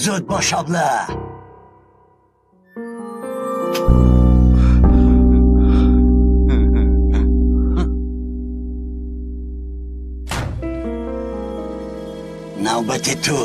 Зуд бош, абла. Навбати ту.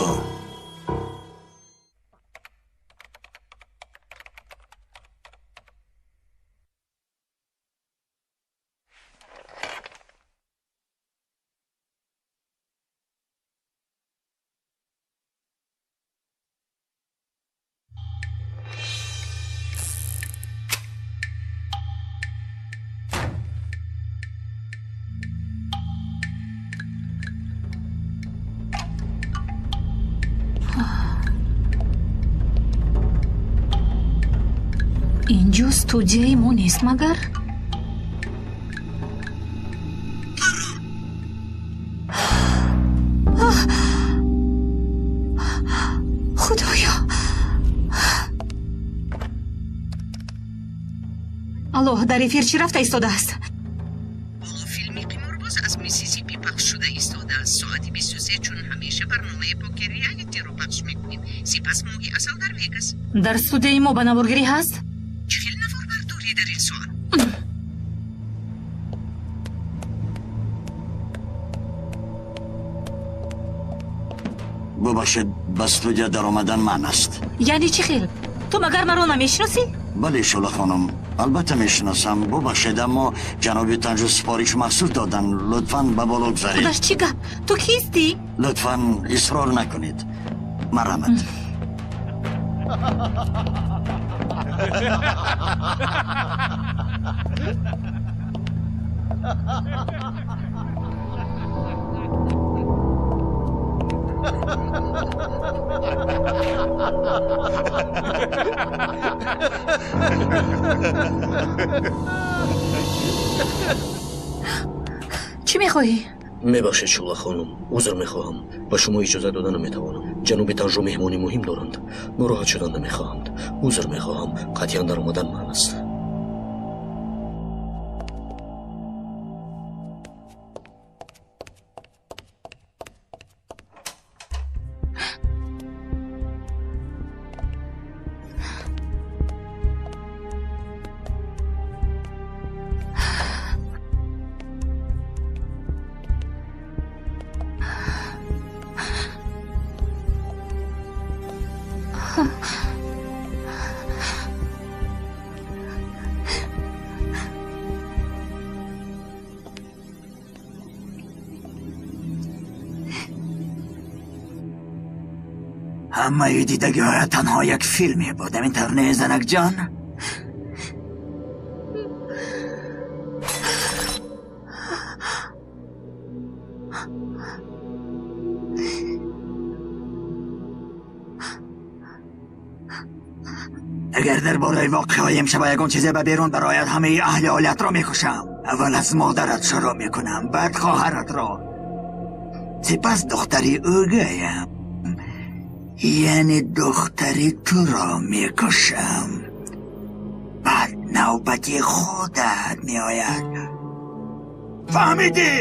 Инҷо студияи мо нест магар? Худоё! Алло, дар эфир чӣ рафта истодааст? Ҳоло филми «Қиморбоз» аз Миссисипи пахш шуда истодааст. Соати 23, чун ҳамеша, барномаи покер реалитиро пахш мекунем. Сипас «Моҳи асал» дар Вегас. Дар студияи мо ба наворгирӣ ҳаст? Чӣ хел наворбардорӣ дар ин соат? Бубахшед, ба студия даромадан манъ аст. Яъне чӣ хел? Ту магар маро намешиносӣ? Бале, Шӯла хонум, албатта мешиносам. Бубахшед, аммо ҷаноби Танҷу супориш махсус додан. Лутфан ба боло гузаред. Худаш, чӣ гап? Ту кистӣ? Лутфан исрор накунед, марҳамат. Чӣ мехоҳӣ? Мебахшед, Шӯла хонум, узр мехоҳам, ба шумо иҷоза дода наметавонам. Ҷаноби Танжо меҳмони муҳим доранд, нороҳат шудан намехоҳанд. Узр мехоҳам, қатъиян даромадан манъ аст. Ҳамаи дидагиҳоя танҳо як филме буд, ҳамин тавр не, занакҷон? Агар дар бораи воқеаҳои имшаба ягон чизе ба берун барояд, ҳамаи аҳли оилатро мекушам. Аввал аз модарат шурӯъ мекунам, баъд хоҳаратро, сипас духтари ӯгаям, яъне духтари туро мекушам. Баъд навбати худат меояд. Фаҳмидӣ?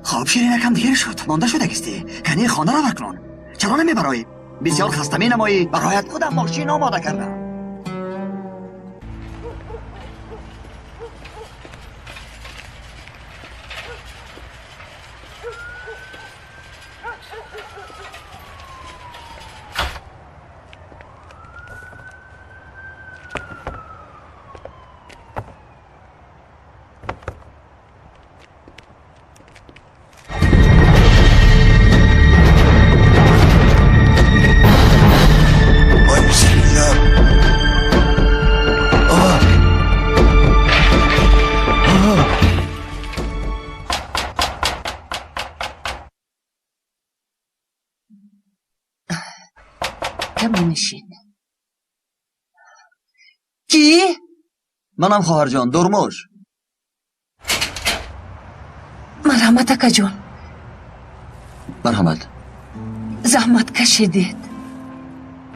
Хоб, ширинакам, дер шуд, монда шудагистӣ. Кани хона рав акнун. Чаро намебароӣ? Бисёр хаста менамоӣ. Бароят худам мошин омода кардам. Ой, бисмилла. А! А! Каме нишин. Кӣ? Манам, хоҳарҷон, Дурмуш. Марҳамат, акаҷон. Марҳамат. Заҳмат кашидед.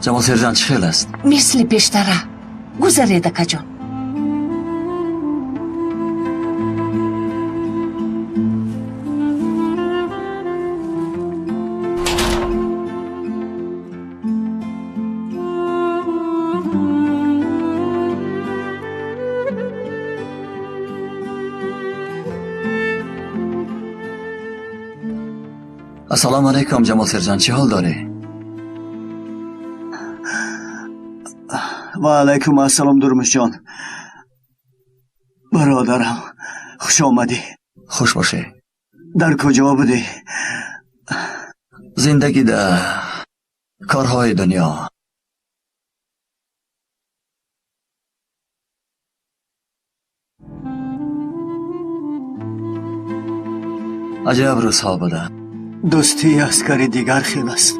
Ҷамол сержант чӣ хел аст? Мисли пештара. Гузаред, акаҷон. Ассалому алайкум, Ҷамол сержант, чӣ ҳол дорӣ? Ва алайкум ассалом, Дурмушҷон. Бародарам, хуш омадӣ. Хуш бошӣ. Дар куҷо будӣ? Зиндагӣ да корҳои дунё. Аҷаб рӯзҳо буда. Дӯстии аскари дигар хел аст.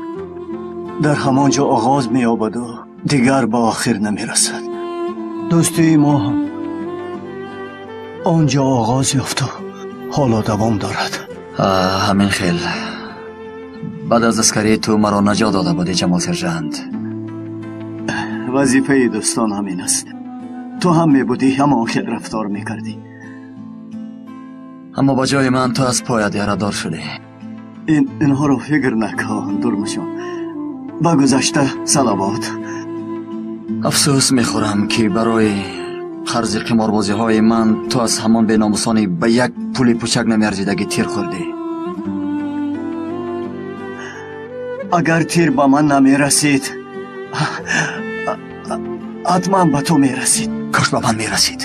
Дар ҳамон ҷо оғоз меёбаду дигар ба охир намерасад. Дӯстии мо ҳам он ҷо оғоз ёфту ҳоло давом дорад. Ҳамин хел. Баъд аз аскарӣ ту маро наҷот дода будӣ, Ҷамол сержант. Вазифаи дӯстон ҳамин аст. Ту ҳам мебудӣ, ҳамон хел рафтор мекардӣ. Аммо ба ҷои ман ту аз поят ярадор шудӣ. Инҳоро фикр накун, Дурмушон. Ба гузашта салавот. Афсӯс мехӯрам, ки барои қарзи қиморбозиҳои ман ту аз ҳамон беномусони ба як пули пучак намеарзидагӣ тир хӯрдӣ. Агар тир ба ман намерасид, ҳатман ба ту мерасид. Кош ба ман мерасид.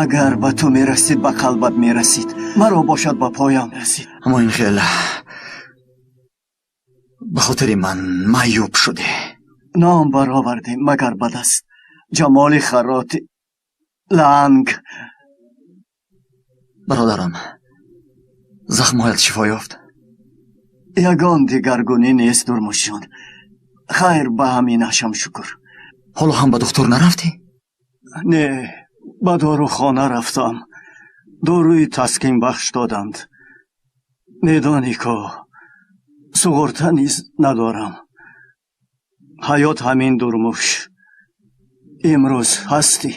Агар ба ту мерасид, ба қалбат мерасид. Маро бошад ба поям расид. Аммо ин хел ба хотири ман маъюб шудӣ. Ном баровардем, магар ба даст Ҷамоли Хароти ланг. Бародарам, захмҳоят шифо ёфт? Ягон дигаргунӣ нест, Дурмушҷон. Хайр, ба ҳаминашам шукр. Ҳоло ҳам ба духтур нарафтӣ? Не, ба дорухона рафтам. Доруи таскинбахш доданд. Медонӣ ко, суғурта низ надорам. Ҳаёт ҳамин, Дурмуш. Имрӯз ҳастӣ,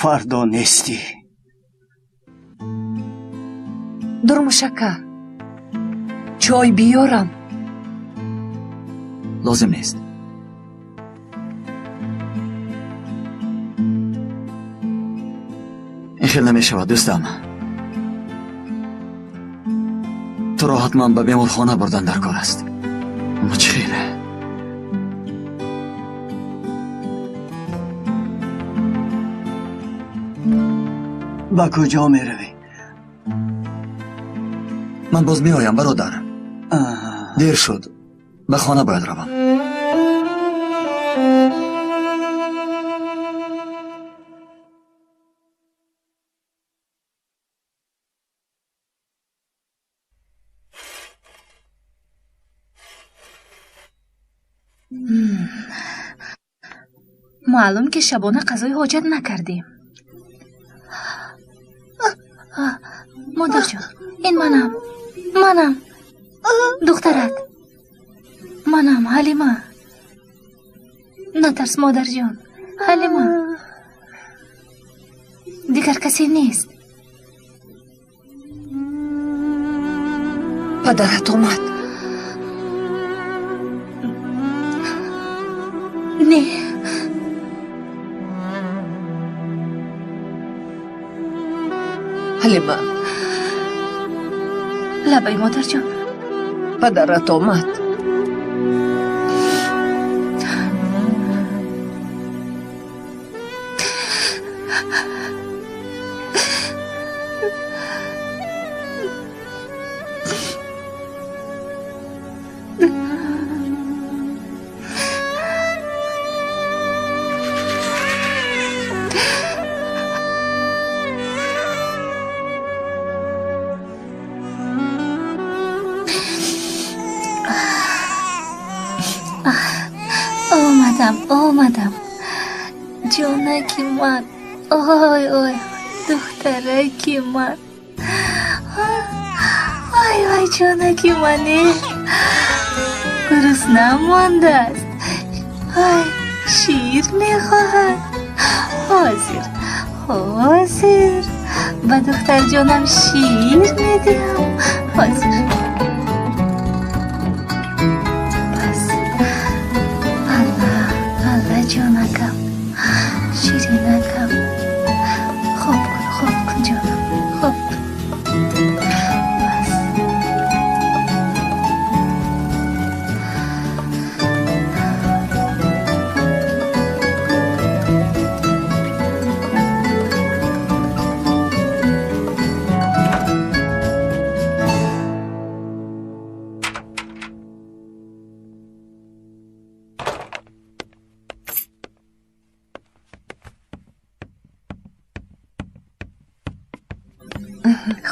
фардо нестӣ. Дурмушака, чой биёрам? Лозим нест. Ин хел намешавад, дӯстам. Туро ҳатман ба беморхона бурдан дар кор аст. Аммо чӣ хеле? Ба куҷо меравӣ? Ман боз меоям, бародар. Дер шуд. Ба хона бояд равам. Маълум ки шабона қазои ҳоҷат накардем. Модарҷон, ин манам. Манам. Духтарат. Манам, Ҳалима. Натарс, модарҷон. Ҳалима. Дигар касе нест. Падарат омад. Не. Ҳалима. Лабай, модарҷон. Падарат омад. Омадам, омадам. Ҷонаки ман, ой ой, духтараки ман, ой ой, ҷонаки мане, гурусна мондааст. Ой, шир мехоҳад. Ҳозир, ҳозир ба духтарҷонам шир медиҳам. Ҳозир. Бас, алла, алла, ҷонакам, ширинакам, хоб кун, хоб кун, ҷонам, хоб кун. Бас.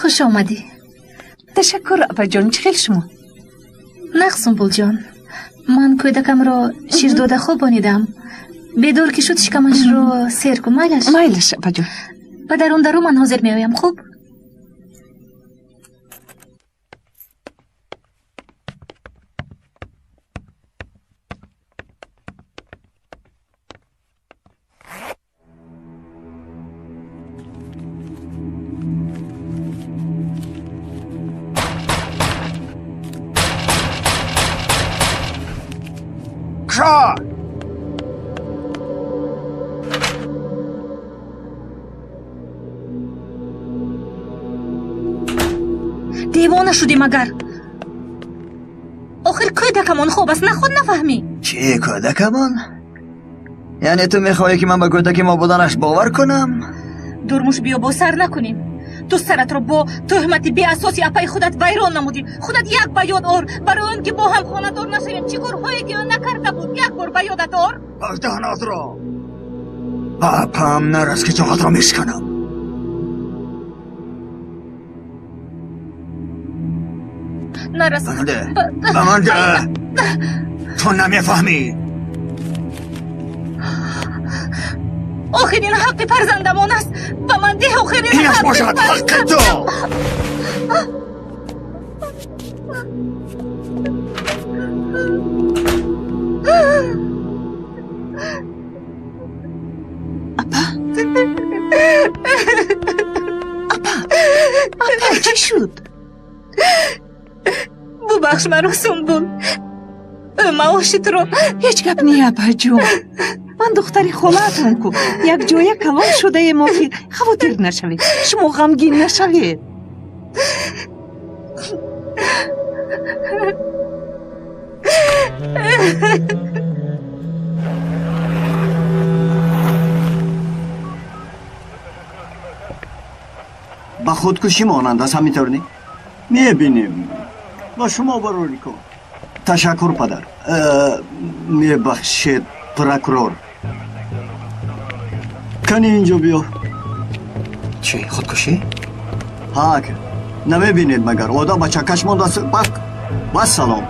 Хуш омадӣ. Ташаккур, апаҷон, чӣ хел шумо? Нағз, Сумбулҷон. Ман кӯдакамро ширдода хобонидам. Бедор ки шуд, шикамашро сер кун, майлаш? Майлаш, апаҷон. Ба дарун дару, ман ҳозир меоям, хуб? Девона шудӣ магар? Охир кӯдакамон хоб аст, наход нафаҳмӣ? Чӣ кӯдакамон? Яъне ту мехоҳӣ, ки ман ба кӯдаки мо буданаш бовар кунам? Дурмуш, биё бо сар накунем. Ту саратро бо тӯҳмати беасоси апаи худат вайрон намудӣ. Худат як ба ёд ор, барои он ки бо ҳам хонадор нашавем, чӣ корҳое ки ӯ накарда буд, як бор ба ёдат ор. Даҳнатро ба апаам нарас, ки ҷоғатро мешканам. Нарас. Ба ман де, ту намефаҳмӣ. Охир ин ҳаққи фарзандамон аст. Ба ман деҳ, охир ин Инаш бошад ҳаққи ту. Апа, апа, апа, чӣ шуд? Бубахш маро, Сумбул. Ӯ маоши туро. Ҳеҷ гап не, апаҷон. Ман духтари холаатон ку, якҷоя калон шудаем. Охир хавотир нашавед, шумо ғамгин нашавед. Ба худкушӣ монанд аст, ҳамин тавр не? Мебинем. Ба шумо барори кор. Ташаккур, падар. Мебахшед, прокурор. Кани инҷо биё. Чӣ, худкушӣ? Ҳа, ака. Намебинед магар, одам ба чакаш мондааст. Вассалом.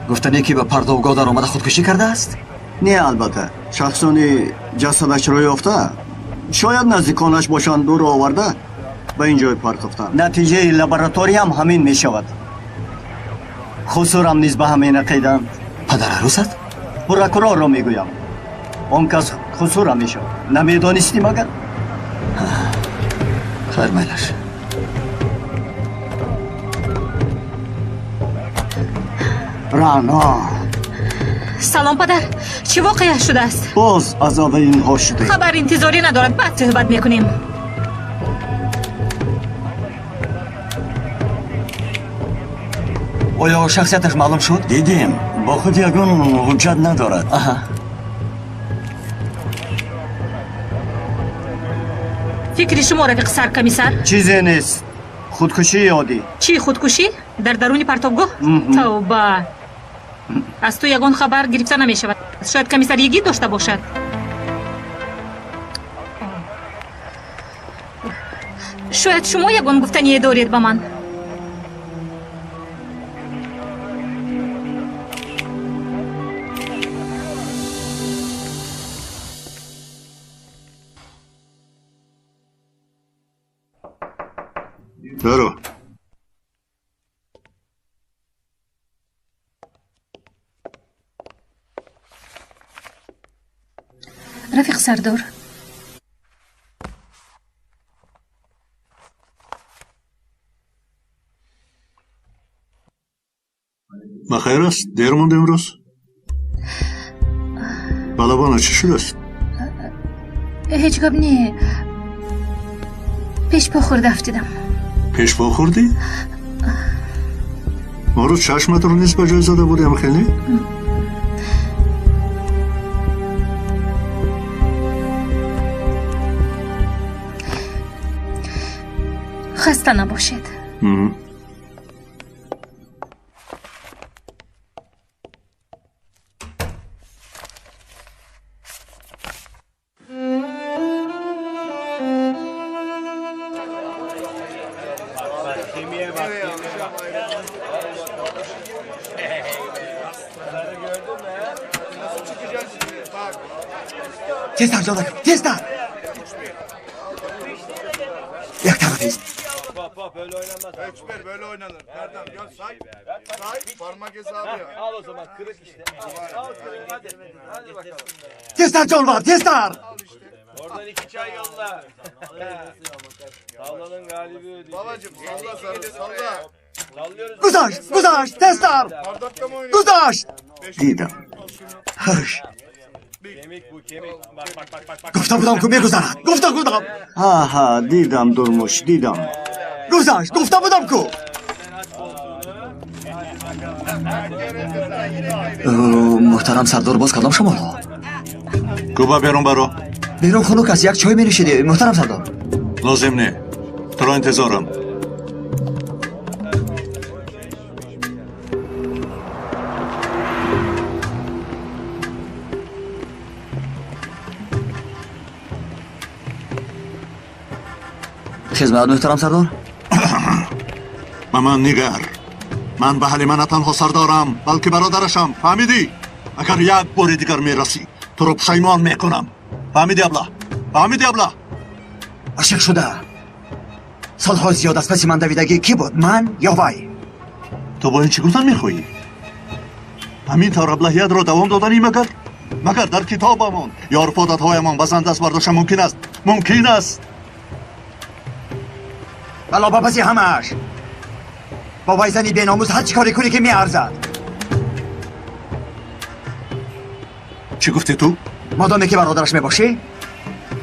Гуфтане ки ба партовгоҳ даромада худкушӣ кардааст? Не, албатта. Шахсони ҷасадашро ёфта, шояд наздиконаш бошанд, ӯро оварда ба ин ҷой партофтанд. Натиҷаи лабораториям ҳамин мешавад. Хусурам низ ба ҳамин ақиданд. Падар арӯсат? Прокурорро мегӯям. Он кас хусурам мешавад. Намедонистӣ магар? Хайр, майлаш. Рано. Салом, падар. Чӣ воқеа шудааст? Боз аз аввалинҳо шуда. Хабар интизорӣ надорад, баъд суҳбат мекунем. Оё шахсияташ маълум шуд? Дидем, бо худ ягон ҳуҷҷат надорад. Аҳа. Фикри шумо, рафиқ саркомиссар? Чизе нест. Худкушии оддӣ. Чӣ худкушӣ? Дар даруни партовгоҳ? Тавба. Аз ту ягон хабар гирифта намешавад. Шояд комиссар Йигит дошта бошад. Шояд шумо ягон гуфтание доред ба ман. Даро. Рафиқ сардор. Ба хайр аст? Дер монд имрӯз? Балабона, чӣ шудааст? Ҳеҷ гап не. Пешпо хӯрда афтидам. Пешпо хӯрдӣ? Моро чашматро низ ба ҷой зада будем, хеле? Хаста набошед. Тезтар, ҷонакам, тезтар. Як тараф ист. Böyle oynanmaz. 3-1 böyle oynanır. Erdem gel say. Say. Parmak hesabı ya. Al o zaman kırık işte. Al kırık hadi. Hadi bakalım. Teztar ҷонвар, teztar. Oradan 2 çay yolla. Tavlanın galibi ödeyecek. Babacım salla sarı salla. Sallıyoruz. Гузашт, гузашт, тезтар. Bardakla mı oynuyorsun? Гузашт. Дидам. Ҳш. Kemik bu kemik. Bak bak bak bak bak. Гуфта будам, ку мегузарад. Гуфта будам. Ҳа, ҳа, дидам, Дурмуш, дидам. Гузашт, гуфта будам ку. Муҳтарам сардор, боз кадом шуморо? Гӯ ба берун баро. Берун хунук аст, як чой менӯшидӣ, муҳтарам сардор. Лозим не, туро интизорам. Хизмат, муҳтарам сардор. Ба ман нигар. Ман ба Ҳалима на танҳо сардорам, балки бародарашам. Фаҳмидӣ? Агар як бори дигар мерасӣ, туро пушаймон мекунам. Фаҳмидӣ, абла? Фаҳмидӣ, абла? Ошиқ шуда солҳои зиёд аз паси ман давидагӣ кӣ буд, ман ё вай? Ту бо ин чӣ гуфтан мехоҳӣ? Ҳамин тавр аблаҳиятро давом доданӣ магар? Магар дар китобамон ё урфу одатҳоямон ба зан даст бардошта мумкин аст? Мумкин аст? Бало ба паси ҳамааш бо вай зани беномус ҳар чӣ коре кунӣ, ки меарзад. Чӣ гуфтӣ ту? Модоме ки бародараш мебошӣ,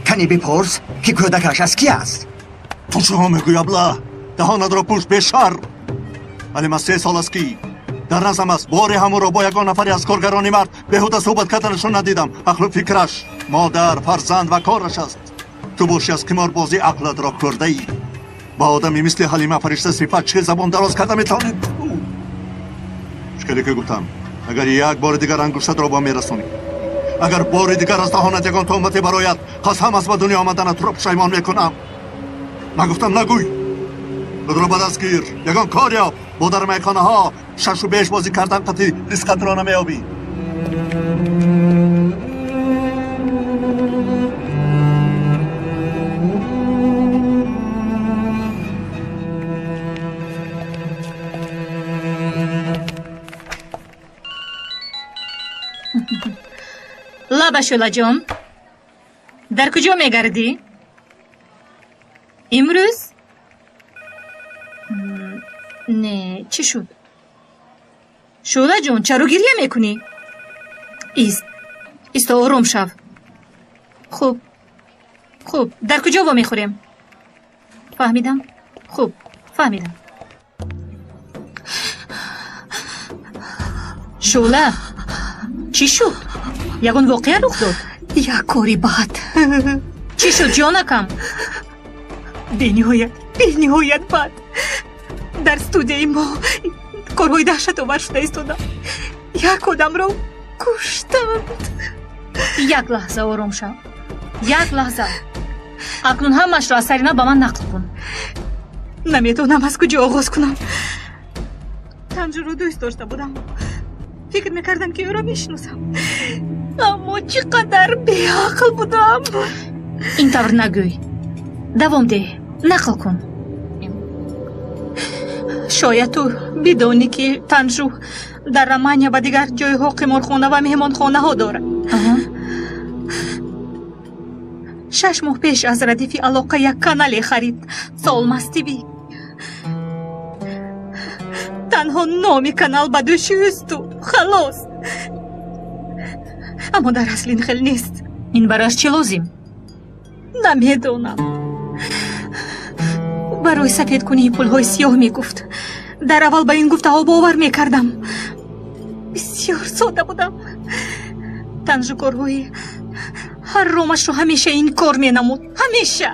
кани бипурс, ки кӯдакаш аз кӣ аст. Ту чиҳо мегӯӣ, абла? Даҳонатро пӯш, бешар. Вале ман 3 сол аст, ки дар назам аст, боре ҳамонро бо ягон нафаре аз коргарони мард беҳуда суҳбат карданашро надидам. Ақлу фикраш модар, фарзанд ва кораш аст. Ту бошӣ, аз қиморбозӣ ақлатро кӯрдаӣ. Ба одами мисли Ҳалима, фаришта сифат, чӣ забон дароз карда метавонед? Шкеле ки гуфтам, агар як бори дигар ангуштатро ба мерасонӣ, агар бори дигар аз даҳонат ягон туҳмате барояд, қасам аст, ба дунё омаданат туро пушаймон мекунам. Ман гуфтам, нагӯй. Худро ба даст гир, ягон кор ёб. Бо дар майхонаҳо шашу беш бозӣ кардан қатъи ризқатро намеёбӣ. Лаба, Шӯлаҷон, дар куҷо мегардӣ имрӯз? Не, чӣ шуд, Шӯлаҷон? Чаро гирья мекунӣ? Ист, исто, ором шав. Хуб, хуб, дар куҷо вомехӯрем? Фаҳмидам, хуб фаҳмидам. Шӯла, чӣ шуд? Ягон воқеа рух дод? Як кори бад. Чӣ шуд, ҷонакам? Бениҳоят, бениҳоят бад. Дар студияи мо корҳои даҳшатовар шуда истода. Як одамро куштанд. Як лаҳза ором шав, як лаҳза. Акнун ҳамаашро аз сари нав ба ман нақл кун. Намедонам, аз куҷо оғоз кунам. Танҷуро дӯст дошта будам, фикр мекардам, ки ӯро мешиносам, аммо чӣ қадар беақл будам. Ин тавр нагӯй, давом деҳ, нақл кун. Шояд ту бидонӣ, ки Танжу дар Романия ва дигар ҷойҳо қиморхона ва меҳмонхонаҳо дорад. 6 моҳ пеш аз радифи алоқа як канале харид, Солмаз ТВ. Танҳо номи канал ба дӯши ӯсту халос, аммо дар асл ин хел нест. Ин барояш чӣ лозим? Намедонам. Барои сафедкунии пулҳои сиёҳ мегуфт. Дар аввал ба ин гуфтаҳо бовар мекардам, бисёр сода будам. Танжу корҳои ҳарромашро ҳамеша инкор менамуд, ҳамеша.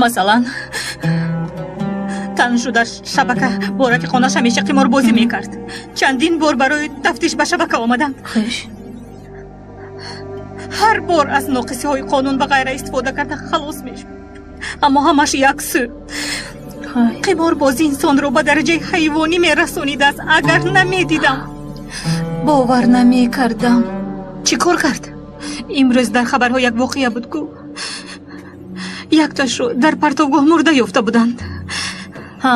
Масалан, Танжу дар шабака бо рафиқонаш ҳамеша қиморбозӣ мекард. Чандин бор барои тафтиш ба шабака омаданд. Хуш. Ҳар бор аз ноқисиҳои қонун ва ғайра истифода карда халос мешуд, аммо ҳамаш як сӯ. Қиморбозӣ инсонро ба дараҷаи ҳайвонӣ мерасонидааст. Агар намедидам, Бовар намекардам. Чӣ кор кард? Имрӯз дар хабарҳо як воқеа буд ку. Якташро дар партовгоҳ мурда ёфта буданд. Ҳа,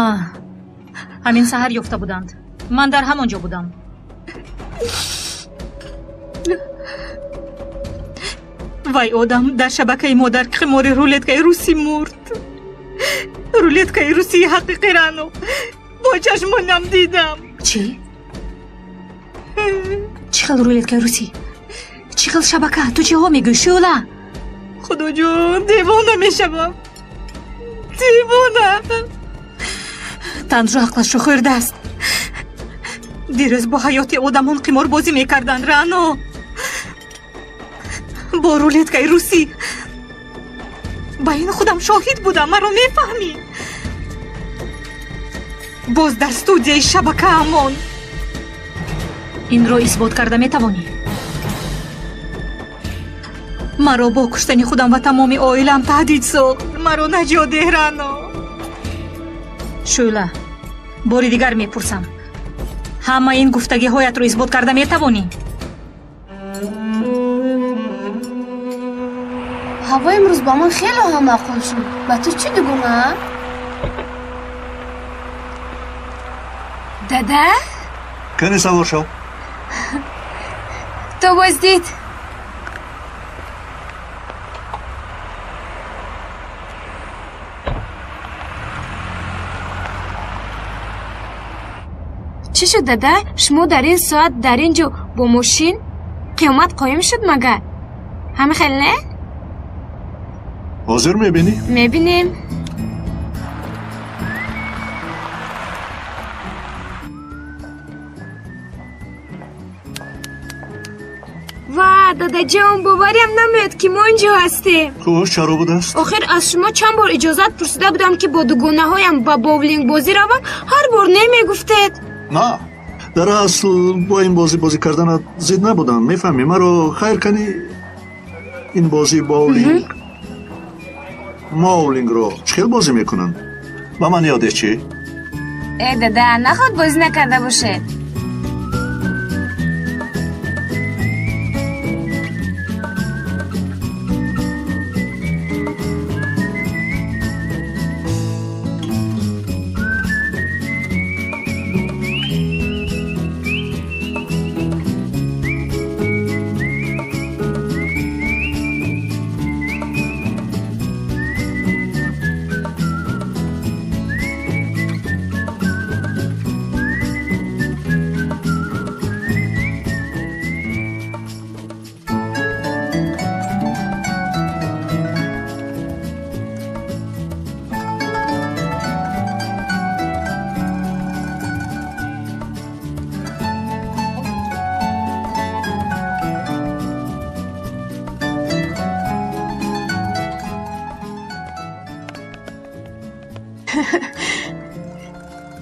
ҳамин саҳар ёфта буданд. Ман дар ҳамон ҷо будам. Вай одам дар шабакаи мо дар қимори рулеткаи русӣ мурд. Рулеткаи русии ҳақиқӣ, Рано. Бо чашмонам дидам. Чӣ? Чӣ хел рулеткаи русӣ? Чӣ хел шабака? Ту чиҳо мегӯӣ, Шӯъла? Худоҷон, девона мешавам. Девона. Танҷу ақлашро хӯрдааст. Дирӯз бо ҳаёти одамон қиморбозӣ мекарданд, Рано. Бо рулеткаи русӣ. Ба ин худам шоҳид будам, маро мефаҳмӣ. Боз дар студияи шабакаамон. Инро исбот карда метавонӣ? Маро бо куштани худам ва тамоми оилаам таҳдид сохт. Маро наҷот деҳ, Рано. Шӯъла, бори дигар мепурсам. Ҳама ин гуфтагиҳоятро исбот карда метавонӣ? Ҳаво имрӯз ба ман хеле ҳам маъқул шуд. Ба ту чӣ дугона? Дада? Кани савор шав. То боздид. Чӣ шуд, дада? Шумо дар ин соат дар ин ҷо бо мошин? Қиёмат қоим шуд магар? Ҳами хел не? Ҳозир мебинӣ? Мебинем. Ва, дадаҷон, бовариам намеояд, ки мо ин ҷо ҳастем. Хуш, чаро будааст? Охир аз шумо чанд бор иҷозат пурсида будам, ки бо дугонаҳоям ба боулингбозӣ равам, ҳар бор не мегуфтед. На, дар асл бо ин бозӣ бозӣ карданат зид набудам, мефаҳмӣ, маро хайр кани ин бозии боулинг. Моулингро чӣ хел бозӣ мекунанд? Ба ман ёдест чӣ? Э, дада, наход бозӣ накарда бошед.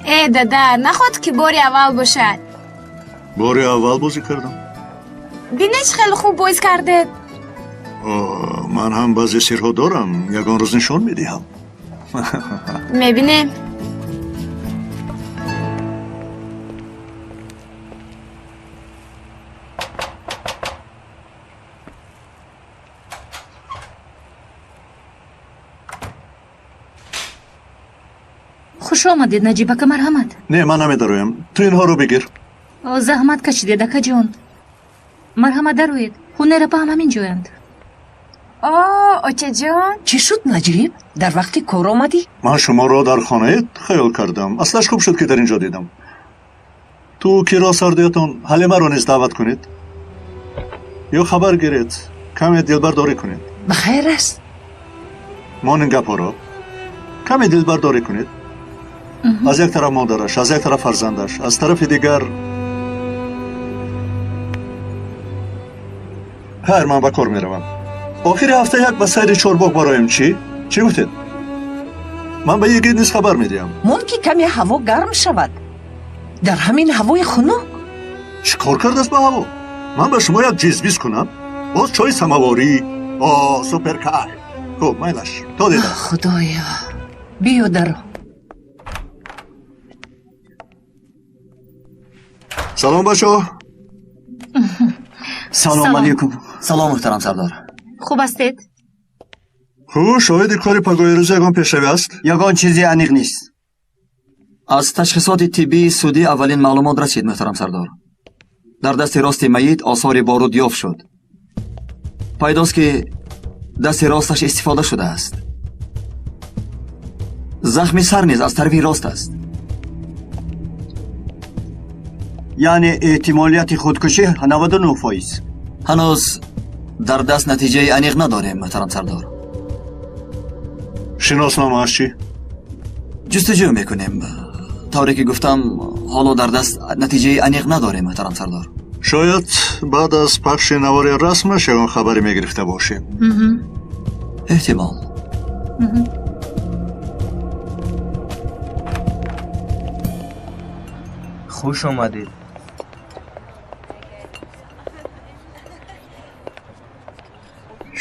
Э, дада, наход ки бори аввал бошад. Бори аввал бозӣ кардам. Бинед, чӣ хеле хуб боз кардед. Ман ҳам баъзе сирҳо дорам, ягон рӯз нишон медиҳам. Мебинем. Хуш омадед, Наҷиб ака, марҳамат. Не, ман намедароям. Ту инҳоро бигир. Заҳмат кашидед, акаҷон. Марҳамат, дароед. Ҳунерапа ҳам ҳамин ҷоянд. О, очаҷон. Чӣ шуд, Наҷиб? Дар вақти кор омадӣ? Ман шуморо дар хонаед хаёл кардам. Аслаш хуб шуд, ки дар ин ҷо дидам. Ту киро сардиятон Ҳалимаро низ даъват кунед. Ё хабар гиред, каме дилбардорӣ кунед. Ба хайр аст? Мон ин гапҳоро. Каме дилбардорӣ кунед. Аз як тараф модараш, аз як тараф фарзандаш, аз тарафи дигар хайр, ман ба кор меравам. Охири ҳафта як ба сайри чорбоғ бароем, чӣ? Чӣ гуфтед? Ман ба Йигит низ хабар медиҳам. Мон ки каме ҳаво гарм шавад. Дар ҳамин ҳавои хунук. Чӣ кор кардааст ба ҳаво? Ман ба шумо як ҷизбиз кунам? Боз чойи самаворӣ. О, суперкайф. Хуб, майлаш. То дида. Худоё, биё даро. Салом, бачаҳо. Салом алейкум. Салом, муҳтарам сардор. Хуб ҳастед? Хуб, шоҳиди кори пагоҳи рӯз ягон пешравӣ аст? Ягон чизи аниқ нест. Аз ташхисоти тиббии судӣ аввалин маълумот расид, муҳтарам сардор. Дар дасти рости майит осори боруд ёфт шуд. Пайдост, ки дасти росташ истифода шудааст. Захми сар низ аз тарафи рост аст. Яъне эҳтимолияти худкушӣ 99%. Ҳанӯз дар даст натиҷаи аниқ надорем, муҳтарам сардор. Шиносномааш чӣ? Ҷустуҷӯ мекунем. Тавре ки гуфтам, ҳоло дар даст натиҷаи аниқ надорем, муҳтарам сардор. Шояд баъд аз пахши навори расмаш ягон хабаре мегирифта бошем. Эҳтимол. Хуш омадед.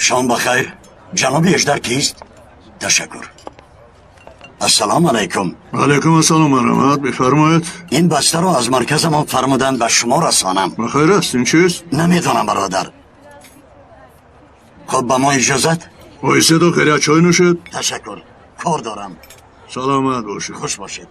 Шом бахайр. Ҷаноби Эждар кист? Ташаккур. Ассалому алайкум. Алайкум ассалом, марҳамат, бифармоед. Ин бастаро аз марказамон фармуданд ба шумо расонам. Бахайр аст, ин чист? Намедонам, бародар. Хуб, ба мо иҷозат? Оҳиста хеле чой нӯшед. Ташаккур, кор дорам. Саломат бошед. Хуш бошед.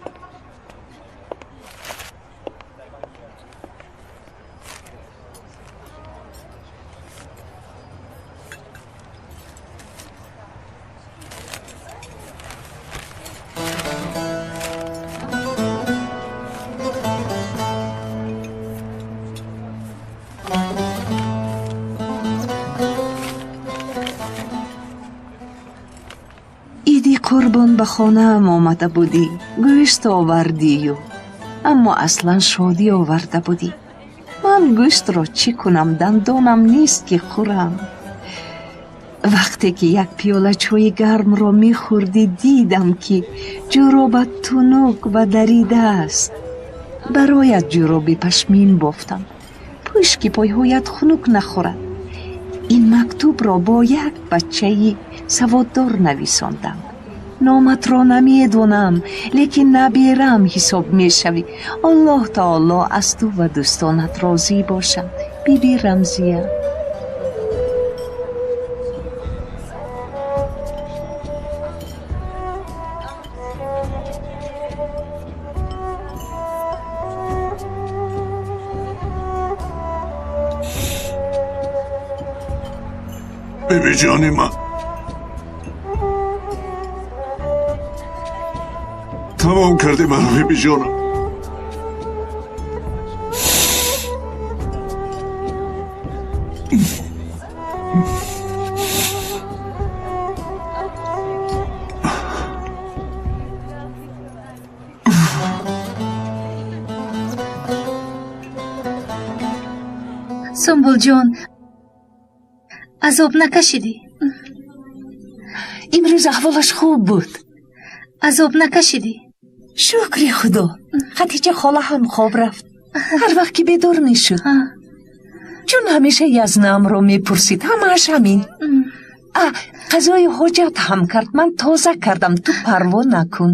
Қурбон ба хонаам омада будӣ, гӯшт овардию, аммо аслан шодӣ оварда будӣ. Ман гӯштро чӣ кунам, дандонам нест ки хӯрам. Вақте ки як пиёла чойи гармро мехӯрдӣ, дидам ки ҷӯробат тунук ва дарида аст. Бароят ҷӯроби пашмин бофтам, пӯш ки пойҳоят хунук нахӯрад. Ин мактубро бо як бачаи саводдор нависондам. Номатро намедонам, лекин наберам ҳисоб мешавӣ. Аллоҳ таоло аз ту ва дӯстонат розӣ бошад. Биби Рамзия. Бибиҷони ман, тамом кардӣ маро, бибиҷонам. Сумбулҷон, азоб накашидӣ? Имрӯз аҳволаш хуб буд. Азоб накашидӣ? Шукри худо, Хатиҷа хола ҳам хоб рафт. Ҳар вақт ки бедор мешуд, чун ҳамеша язнаамро мепурсид, ҳамааш ҳамин. Қазои ҳоҷат ҳам кард, ман тоза кардам, ту парво накун.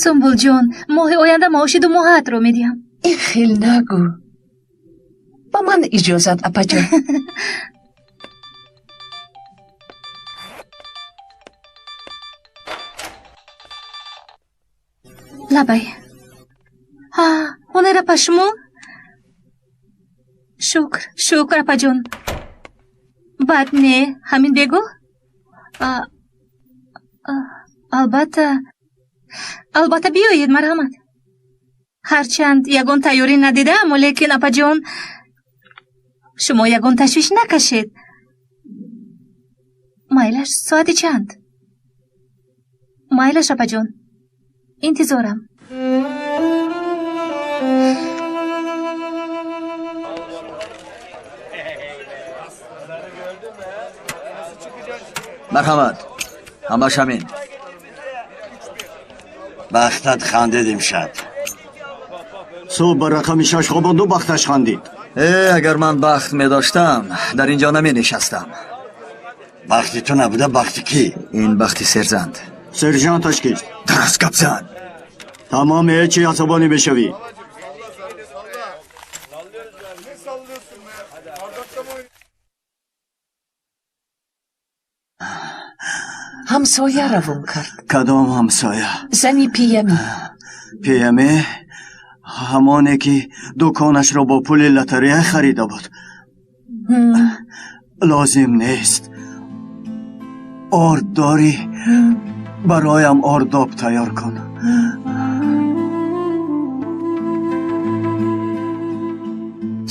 Сумбулҷон, моҳи оянда маоши думоҳаатро медиҳам. Ин хел нагӯ. Ба ман иҷозат, апаҷон. Лабай. Ҳа, ҳунар апа, шумо? Шукр, шукр, апаҷон. Бад не, ҳамин бегӯ? Албатта, албатта биёед, марҳамат. Ҳарчанд ягон тайёрӣ надидааму, лекин апаҷон, шумо ягон ташвиш накашед. Майлаш, соати чанд? Майлаш, апаҷон, интизорам. Марҳамат, ҳамаш ҳамин. Бахтат хандид имшаб. Субҳ ба рақами 6 хобонду, бахташ хандид. Э, агар ман бахт медоштам, дар ин ҷо наменишастам. Бахти ту набуда, бахти кӣ? Ин бахти сержант. Сержанташ кист? Дарас гап зан. Тамом, ҳечи асабонӣ мешавӣ. Ҳамсоя равон кард. Кадом ҳамсоя? Зани Пиямӣ. Пиямӣ? Ҳамоне ки дуконашро бо пули лотарея харида буд. Лозим нест. Орд дорӣ? Бароям ордоб тайёр кун.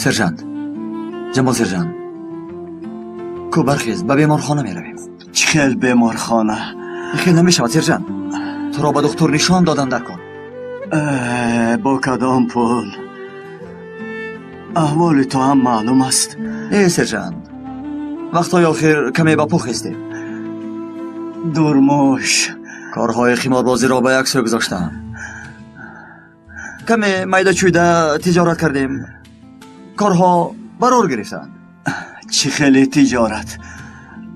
Сержант, Ҷамол сержант, ку бархез, ба беморхона меравем. Чӣ хел беморхона? Хел намешавад, сержант. Туро ба духтур нишон додан дар кор. Бо кадом пул? Аҳволи ту ҳам маълум аст. Э, сержант, вақтҳои охир каме ба пул хестем. Дурмуш. Корҳои химорбозиро ба як сӯ гузоштам. Каме майда-чӯйда тиҷорат кардем. Корҳо барор гирифтанд. Чӣ хеле тиҷорат?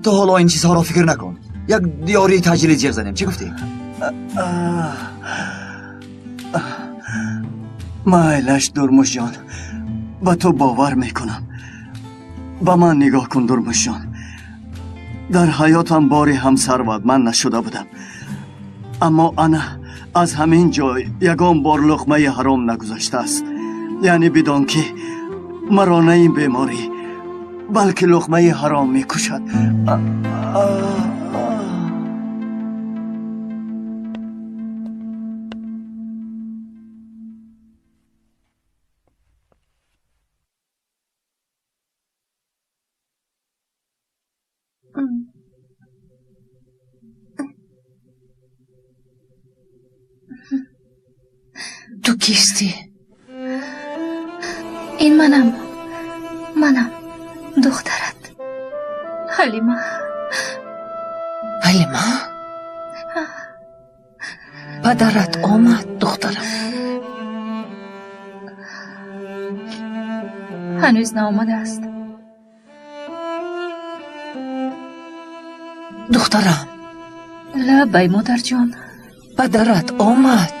Ту ҳоло ин чизҳоро фикр накун. Як диёрии таъҷилӣ ҷиғ занем. Чӣ гуфтӣ? Майлаш, Дурмушҷон, ба ту бовар мекунам. Ба ман нигоҳ кун, Дурмушҷон. Дар ҳаётам бори ҳам сарватманд нашуда будам. Аммо ана аз ҳамин ҷой ягон бор луқмаи ҳаром нагузаштааст. Яъне бидон ки маро на ин беморӣ, балки луқмаи ҳаром мекушад. Ту кистӣ? Ин манам. Манам, духтарат. Ҳалима. Ҳалима? Падарат омад, духтарам? Ҳанӯз наомадааст. Духтарам. Лаббай, модарҷон. Падарат омад.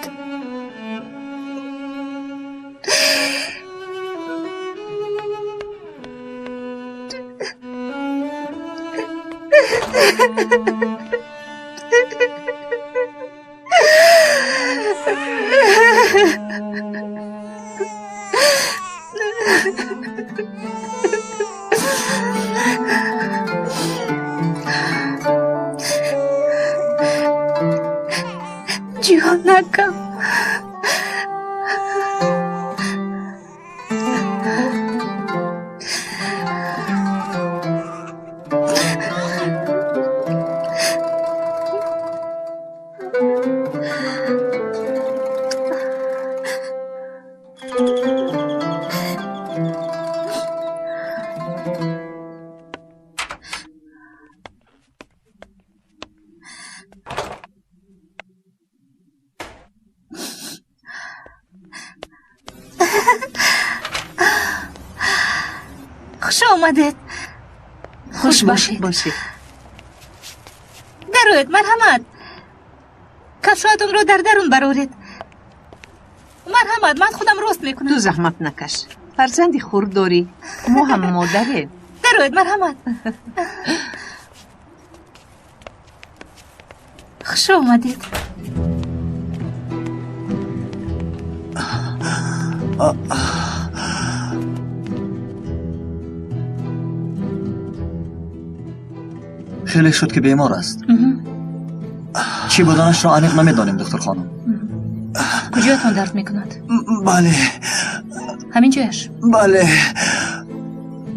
Ҷонакам. Хуш омадед. Хуш бошед. Дароед, марҳамат. Кафшоятонро дар дарун бароред. Марҳамат, ман худам рост мекунам. Ту заҳмат накаш. Фарзанди хурд дорӣ. Мо ҳам модарем. Дароед, марҳамат. Хуш омадед. Хеле шуд ки бемор аст. Чӣ буданашро аниқ намедонем, духтур хонум. Куҷоятон дард мекунад? Бале. Ҳамин ҷояш? Бале.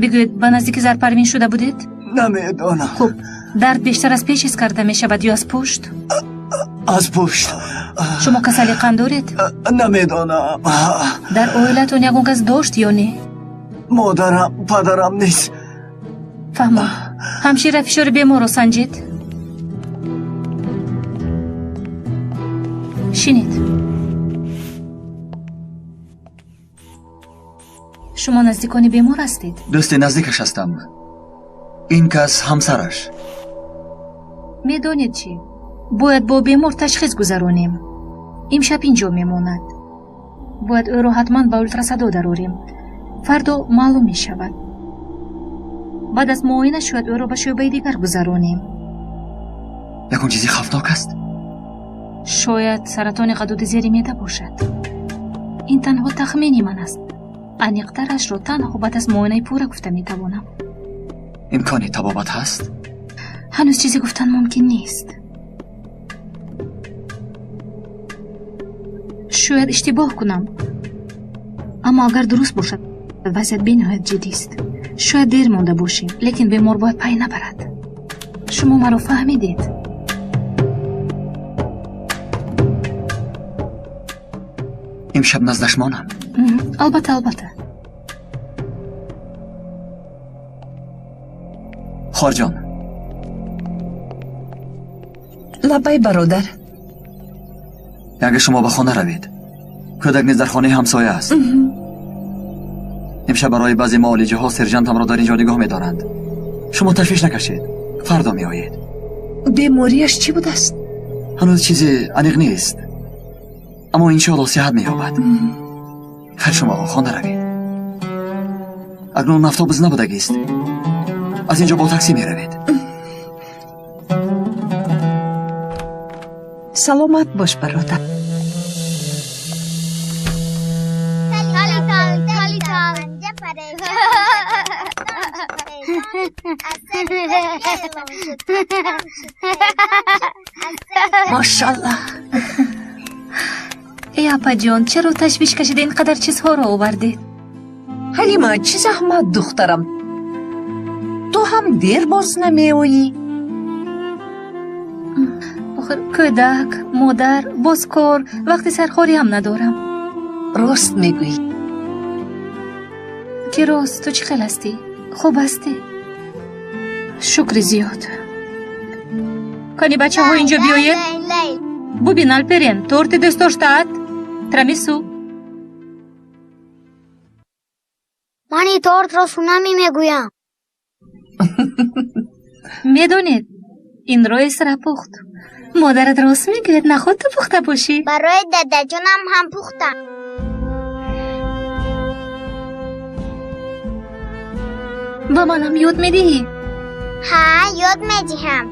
Бигӯед, ба наздики Зарпарвин шуда будед? Намедонам. Хуб, дард бештар аз пеш ҳис карда мешавад ё аз пушт? Аз пушт. Шумо касали қанд доред? Намедонам. Дар оилатон ягон кас дошт ё не? Модарам, падарам нест. Фаҳмам. Ҳамшира фишори беморро санҷед. Шинед. Шумо наздикони бемор ҳастед? Дӯсти наздикаш ҳастам. Ин кас ҳамсараш. Медонед чӣ? Бояд бо бемор ташхис гузаронем. Имшаб инҷо мемонад. Бояд ӯро ҳатман ба ултрасадо дарорем. Фардо маълум мешавад. Баъд аз муоина шояд ӯро ба шӯъбаи дигар гузаронем. Ягон чизи хавфнок аст? Шояд саратони ғадуди зери меъда бошад. Ин танҳо тахмини ман аст. Аниқтарашро танҳо баъд аз муоинаи пурра гуфта метавонам. Имкони табобат ҳаст? Ҳанӯз чизе гуфтан мумкин нест. Шояд иштибоҳ кунам, аммо агар дуруст бошад, вазъият бениҳоят ҷиддист. Шояд дер монда бошем, лекин бемор бояд пай набарад. Шумо маро фаҳмидед? Имшаб наздаш монам? Албатта, албатта. Хоҳарҷон. Лаббай, бародар. Агар шумо ба хона равед, кӯдак низ дар хонаи ҳамсоя аст. Имшаб барои баъзе муолиҷаҳо сержантамро дар ин ҷо нигоҳ медоранд. Шумо ташвиш накашед, фардо меоед. Бемориаш чӣ будааст? Ҳанӯз чизе аниқ нест, аммо иншоалло сиҳат меёбад. Хайр, шумо хона равед. Акнун автобус набудагист. Аз ин ҷо бо таксӣ меравед. Саломат бош, бародар. Мошаллоҳ. Эй апаҷон, чаро ташвиш кашида ин қадар чизҳоро овардед? Ҳалима, чӣ заҳмат, духтарам? Ту ҳам дер боз намеоӣ. Охир кӯдак, модар, боз кор, вақти сархорӣ ҳам надорам. Рост мегӯӣ. Ки рост, ту чӣ хел ҳастӣ? Хуб ҳастӣ? Шукри зиёд. Кани бачаҳо инҷо биёед. Бубин, Алперен, торти дӯстдоштаат. Тирамису. Ман ин тортро сунами мегӯям. Медонед, инро Эсра пухт. Модарат рост мегӯяд, наход ту пухта бошӣ? Барои дадаҷонам ҳам пухтам. Ба манам ёд медиҳӣ? Ҳа, ёд медиҳам.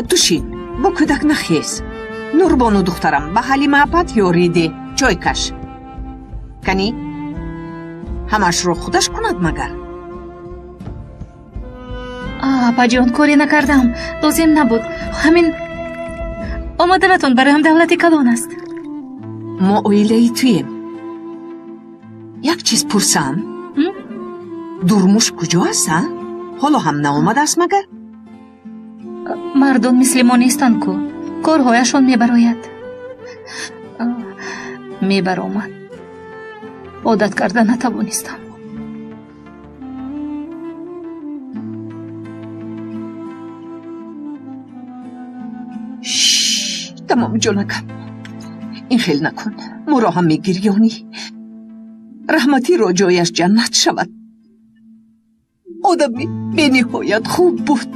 Ту шин, бо кӯдак нахез. Нурбону духтарам, ба Ҳалима апат ёрӣ деҳ, чой каш. Канӣ? Ҳамашро худаш кунад магар? Апаҷон, коре накардам. Лозим набуд. Ҳамин омаданатон бароям давлати калон аст. Мо оилаи туем. Як чиз пурсам? Дурмуш куҷо аст, а? Ҳоло ҳам наомадааст магар? Мардон мисли мо нестанд ку. Корҳояшон мебарояд. Мебаромад. Одат карда натавонистам. Тамом, ҷонакам. Ин хел накун. Моро ҳам мегирёнӣ. Раҳматиро ҷояш ҷаннат шавад. Одами бениҳоят хуб буд.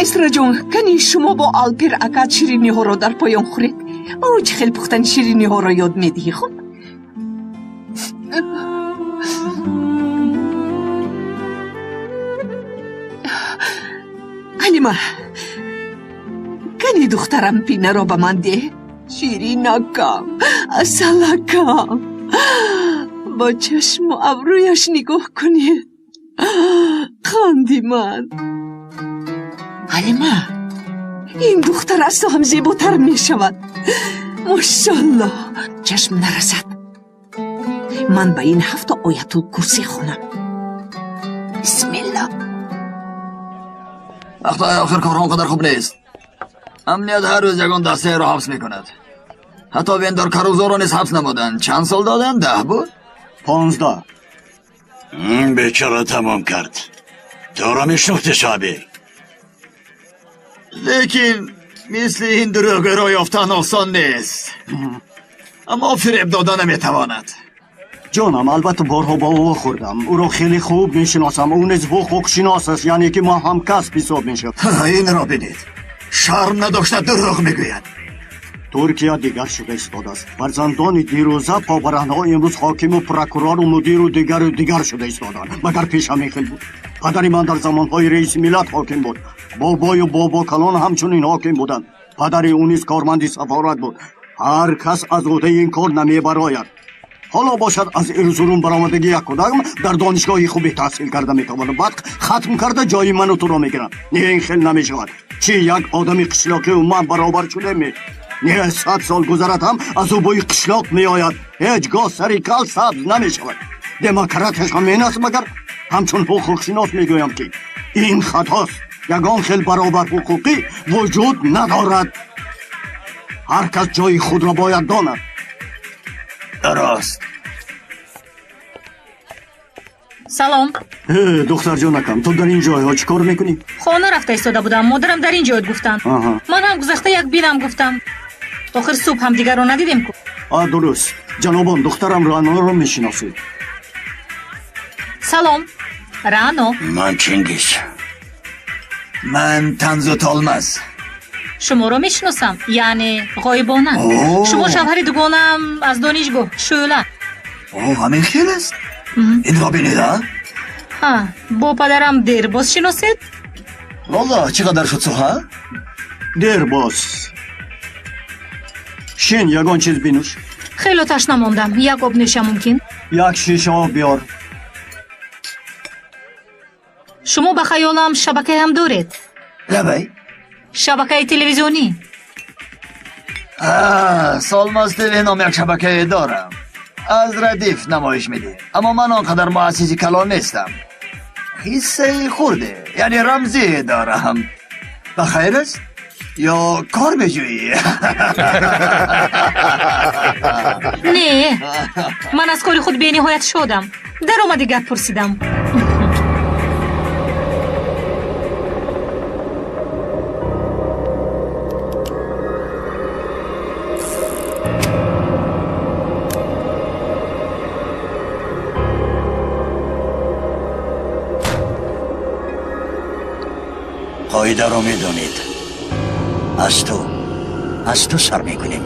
Эсраҷон, кани шумо бо Алпир акат шириниҳоро дар поён хӯред. Ба ӯ чӣ хел пухтани шириниҳоро ёд медиҳӣ, хуб? Ҳалима, кани духтарам пинаро ба ман деҳ. Ширинакам, асалакам, бо чашму абрӯяш нигоҳ кунед. Қанди ман. Ҳалима, ин духтар аз ту ҳам зеботар мешавад. Мошаллоҳ, чашм нарасад. Ман ба ин ҳафта оятул курсӣ хонам. Бисмиллоҳ. Вақтҳои охир корҳо он қадар хуб нест. Амният ҳар рӯз ягон дастаеро ҳабс мекунад. Ҳатто Вендор Карузоро низ ҳабс намуданд. Чанд сол доданд? 10 буд? 15. Бечора тамом кард. Туро мешнохтӣ, Шоҳабир? Лекин мисли ин дурӯғгӯро ёфтан осон нест. Аммо фиреб дода наметавонад. Ҷонам, албатта борҳо бо ӯ хӯрдам. Ӯро хеле хуб мешиносам. Ӯ низ ҳуқуқшинос аст, яъне ки мо ҳамкасб ҳисоб мешавем. Инро бинед. Шарм надошта дурӯғ мегӯяд. Туркия дигар шуда истодааст. Фарзандони дирӯза побараҳнаҳо имрӯз ҳокиму прокурору мудиру дигару дигар шуда истодаанд. Магар пеш ҳамин хел буд? Падари ман дар замонҳои раиси миллат ҳоким буд. Бобою бобокалон ҳамчунин ҳоким буданд. Падари ӯ низ корманди сафорат буд. Ҳар кас аз уҳдаи ин кор намебарояд. Ҳоло бошад аз Эрзурум баромадагӣ як кӯдак дар донишгоҳи хубе таҳсил карда метавонад, баъд хатм карда ҷои ману туро мегирад. Не, ин хел намешавад. Чӣ як одами қишлоқию ман баробар шудем? Не, 100 сол гузарад ҳам аз ӯ бӯи қишлоқ меояд. Ҳеҷ гоҳ сари кал сабз намешавад. Демократияш ҳам ин аст, магар? Ҳамчун ҳуқуқшинос мегӯям, ки ин хатост. Ягон хел баробарҳуқуқӣ вуҷуд надорад. Ҳар кас ҷои худро бояд донад. Дуруст. Салом. Духтарҷонакам, ту дар ин ҷойҳо чӣ кор мекунӣ? Хона рафта истода будам. Модарам дар ин ҷойот гуфтанд. Ман ҳам гузашта як бинам гуфтам. Охир субҳ ҳамдигарро надидем ку. Дуруст. Ҷанобон, духтарам Раъноро мешиносед. Салом, Раъно. Ман Чингиз. Ман Танзу Толмаз. Шуморо мешиносам, яъне ғоибона. Шумо шавҳари дугонаам аз донишгоҳ, Шӯъла. Ҳамин хел аст? Инро бинед, а? Ҳа, бо падарам дербоз шиносед? Валло, чӣ қадар шуд суҳа? Дербоз. Шин, ягон чиз бинӯш. Хело ташна мондам. Як об нӯшам мумкин? Як шиша об биёр. Шумо ба хаёлам шабакаам доред? Лабай? Шабакаи телевизионӣ. Солмаз ТВ ном як шабакае дорам. Аз радиф намоиш медиҳем. Аммо ман он қадар муассиси калон нестам. Ҳиссаи хурде, яъне рамзие дорам. Ба хайр аст? Ё кор меҷӯӣ? Не, ман аз кори худ бениҳоят шодам. Даромади гап пурсидам. Қоидаро медонед. Аз ту сар мекунем.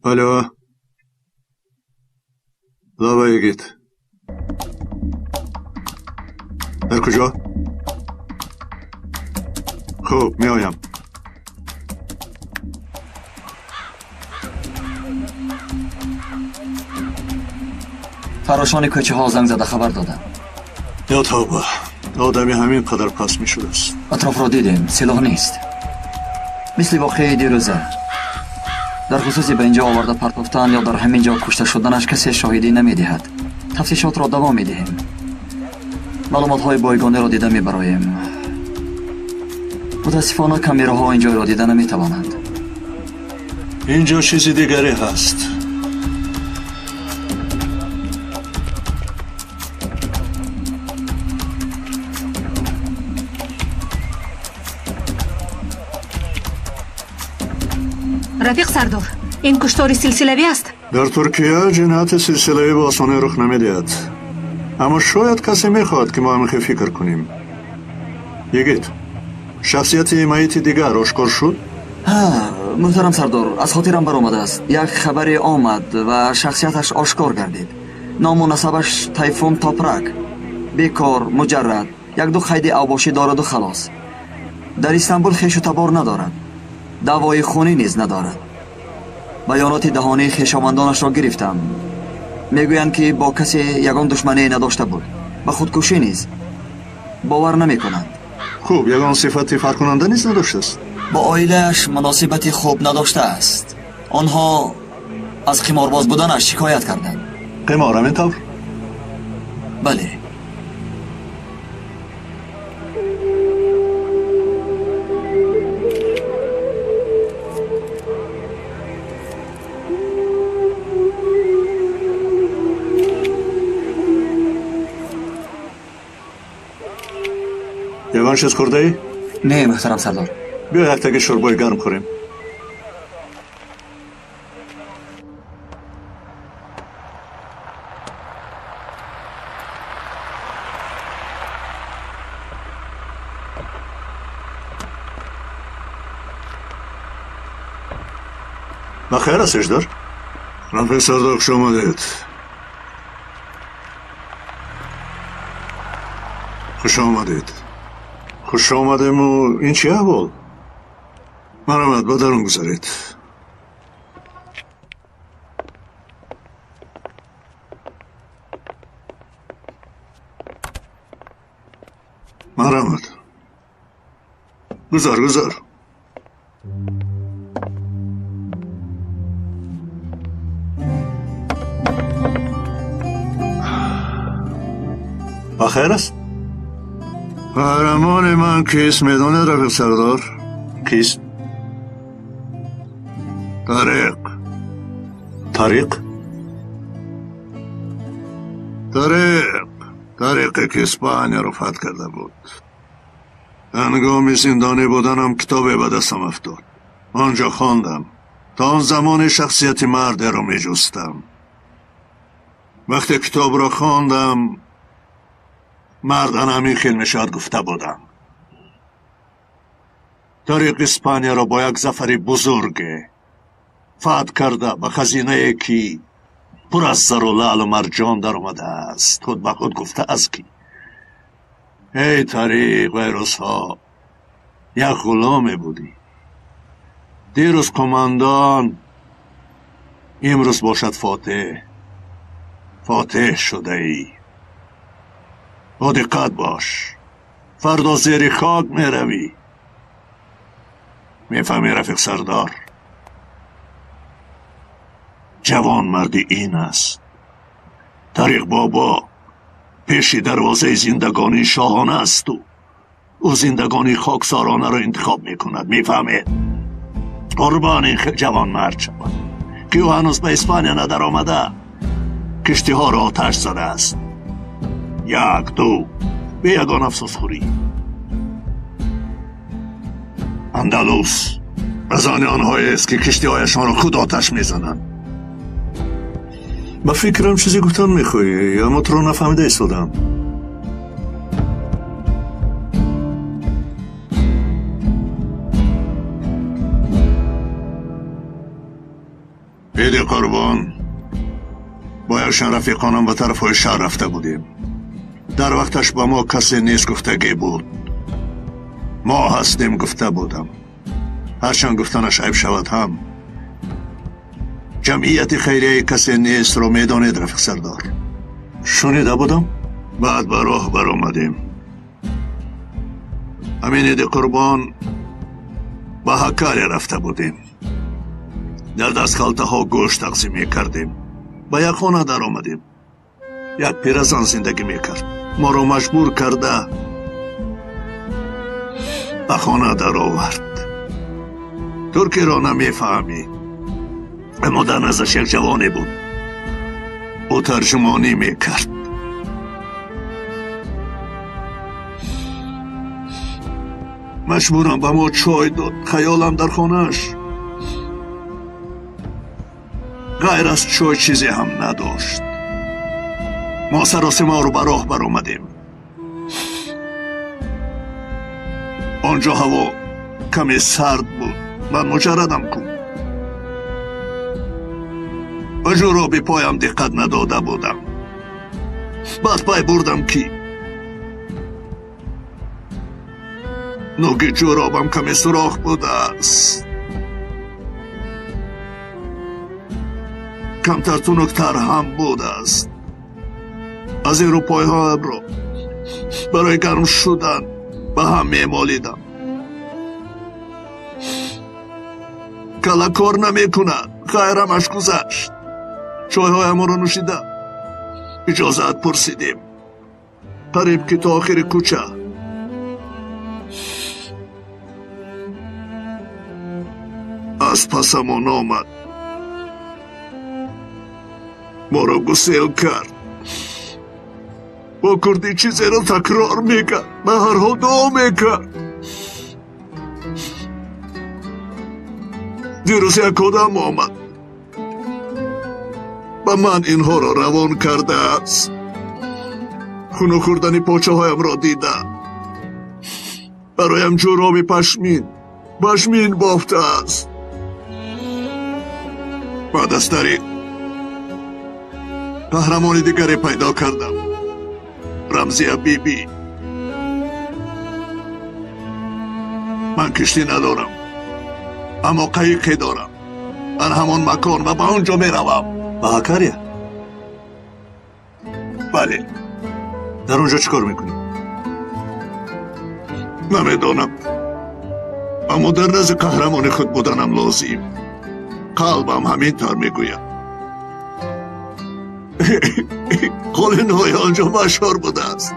Алло. Лаба Йигит. Дар куҷо? Хуб, меоям. Фарошони кӯчаҳо занг зада хабар доданд. Ё тавба, одами ҳамин қадар паст мешудааст. Атрофро дидем, силоҳ нест. Мисли воқеаи дирӯза. Дар хусуси ба инҷо оварда партофтан ё дар ҳамин ҷо кушта шуданаш касе шоҳидӣ намедиҳад. Тафтишотро давом медиҳем. Маълумотҳои бойгониро дида мебароем. Мутаассифона камераҳо ин ҷойро дида наметавонанд. Инҷо чизи дигаре ҳаст. Рафиқ Сардор, ин куштори силсилавӣ аст? Дар Туркия ҷинояти силсилавӣ ба осонӣ рух намедиҳад. Аммо шояд касе мехоҳад, ки мо ҳамин фикр кунем. Йигит, шахсияти майити дигар ошкор шуд? Муҳтарам Сардор, аз хотирам баромадааст. Як хабаре омад ва шахсияташ ошкор гардид. Ному насабаш Тайфун Топрак. Бекор, муҷаррад, як-ду қайди авбошӣ дораду халос. Дар Истанбул хешу табор надорад. Даъвои хунӣ низ надорад. Баёноти даҳонии хешовандонашро гирифтам. Мегӯянд, ки бо касе ягон душмание надошта буд. Ба худкушӣ низ бовар намекунанд. Хуб, ягон сифати фарқкунанда низ надоштааст? Бо оилааш муносибати хуб надоштааст. Онҳо аз қиморбоз буданаш шикоят карданд. Қимор ҳамин тавр? Бале. Ягон чиз хӯрдаӣ? Не, муҳтарам сардор. Биё яктаги шӯрбои гарм хӯрем. Ба хайр аст, Эждар? Рафиқ сардор, хуш омадед. Хуш омадед. Хуш омадему ин чӣ аҳвол? Марҳамат, ба дарун гузаред. Марҳамат. Гузар, гузар. Ба хайр аст? Қаҳрамони ман кист, медонед, рафиқ сардор? Кист? Тариқ. Тариқ? Тариқ. Тариқе ки Испанияро фатҳ карда буд. Ҳангоми зиндонӣ буданам китобе ба дастам афтод. Он ҷо хондам. То он замоне шахсияти мардеро меҷустам. Вақте китобро хондам, мард ана ҳамин хел мешавад гуфта будам. Тариқ Испанияро бо як зафари бузурге фатҳ карда ба хазинае ки пур аз зару лаълу марҷон даромадааст, худ ба худ гуфтааст ки эй Тариқ, вай рӯзҳо як ғуломе будӣ, дирӯз қумандон, имрӯз бошад фотеҳ, фотеҳ шудаӣ. Бо диққат бош, фардо зери хок меравӣ. Мефаҳмӣ, рафиқ сардор? Ҷавон марди ин аст. Тариқ бобо пеши дарвозаи зиндагонии шоҳона асту ӯ зиндагонии хоксоронаро интихоб мекунад. Мефаҳмед? Қурбони ҷавонмард шавад, ки ӯ ҳанӯз ба Испания надаромада киштиҳоро оташ задааст. Як, ду, бе ягон афсӯсхӯрӣ. Андалус аз они онҳоест, ки киштиҳояшонро худ оташ мезананд. Ба фикрам чизе гуфтан мехоҳӣ, аммо туро нафаҳмида истодам. Иди Қурбон бо якчанд рафиқонам ба тарафҳои шаҳр рафта будем. Дар вақташ ба мо касе нест гуфтагӣ буд. Мо ҳастем гуфта будам. Ҳарчанд гуфтанаш айб шавад ҳам. Ҷамъияти хайрияи касе нестро медонед, рафиқ сардор? Шунида будам. Баъд ба роҳ баромадем. Ҳамин Иди Қурбон ба Ҳаккаря рафта будем. Дар даст халтаҳо гӯшт тақсим мекардем. Ба як хона даромадем. Як пиразан зиндагӣ мекард. Моро маҷбур карда ба хона даровард. Туркиро намефаҳмид, аммо дар наздаш як ҷавоне буд. Ӯ тарҷумонӣ мекард. Маҷбурам ба мо чой дод. Хаёлам дар хонааш ғайр аз чой чизе ҳам надошт. Мо саросимаро ба роҳ баромадем. Он ҷо ҳаво каме сард буд. Ман муҷаррадам кун. Ба ҷуроби поям диққат надода будам. Баъд пай бурдам, ки нуги ҷуробам каме сурох будааст. Камтар тунуктар ҳам будааст. Аз ин рӯ пойҳоямро барои гарм шудан ба ҳам мемолидам. Кала кор намекунад. Хайрамаш гузашт. Чойҳоямонро нӯшида иҷозат пурсидем. Қариб ки то охири кӯча. Аз пасамон омад. Моро гусел кард. Бо курдӣ чизеро такрор мекард, ба ҳар ҳол дуо мекард. Дирӯз як одам омад. Ба ман инҳоро равон кардааст. Хунук хӯрдани почаҳоямро дида. Бароям ҷуроби пашмин бофтааст. Баъд аз тариқ қаҳрамони дигаре пайдо кардам. Рамзия Биби. Ман киштӣ надорам, аммо қайиқе дорам. Дар ҳамон макон ва ба он ҷо меравам. Ба Ҳакария? Бале. Дар он ҷо чӣ кор мекунӣ? Намедонам, аммо дар назди қаҳрамони худ буданам лозим. Қалбам ҳамин тавр мегӯяд. Қолинҳои он ҷо машҳур будааст.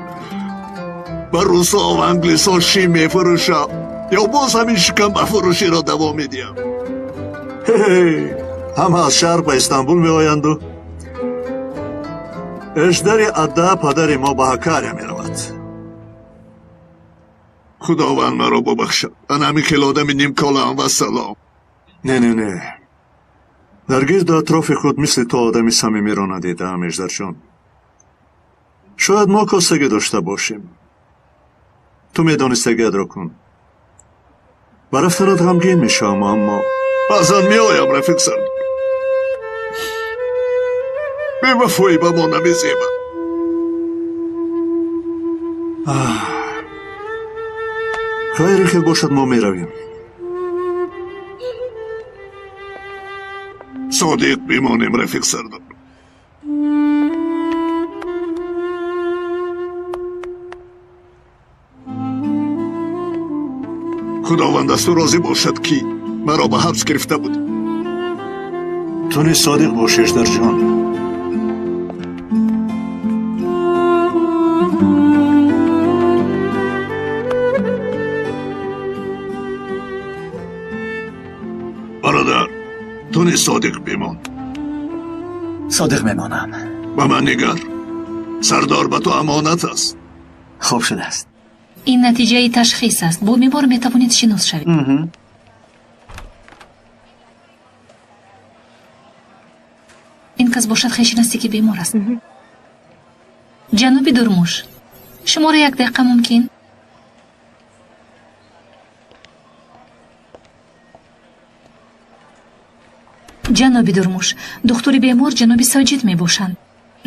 Ба русҳо ва англисҳо шим мефурӯшам ё боз ҳамин шикамбафурӯширо давом медиҳам. Ҳама аз шарқ ба Истанбул меоянду Эждари Адда падари мо ба Ҳакария меравад. Худованд маро бубахшад. Ана ҳамин хел одами нимколаам, вассалом. Не, не, не. Дар гирду атрофи худ мисли ту одами самимиро надидаам, Эждарҷон. Шояд мо косагӣ дошта бошем. Ту медонистагиатро кун. Ба рафтанат ғамгин мешавам, аммо баъзан меоям, рафиқ сардор. Бевафоӣ ба мо намезебад. Хайри хел бошад, мо меравем. Содиқ бимонем, рафиқ сардор. Худованд аз ту розӣ бошад, ки маро ба ҳабс гирифта буд. Ту низ содиқ бош, Эждарҷон. Бародар, ту низ содиқ бимон. Содиқ мемонам. Ба ман нигар. Сардор ба ту амонат аст. Хуб шудааст. Ин натиҷаи ташхис аст. Бо бемор метавонед шинос шавед. Ин кас бошад хеши наздики бемор аст. Ҷаноби Дурмуш, шуморо як дақиқа мумкин? Ҷаноби Дурмуш, духтури бемор ҷаноби Соҷид мебошанд.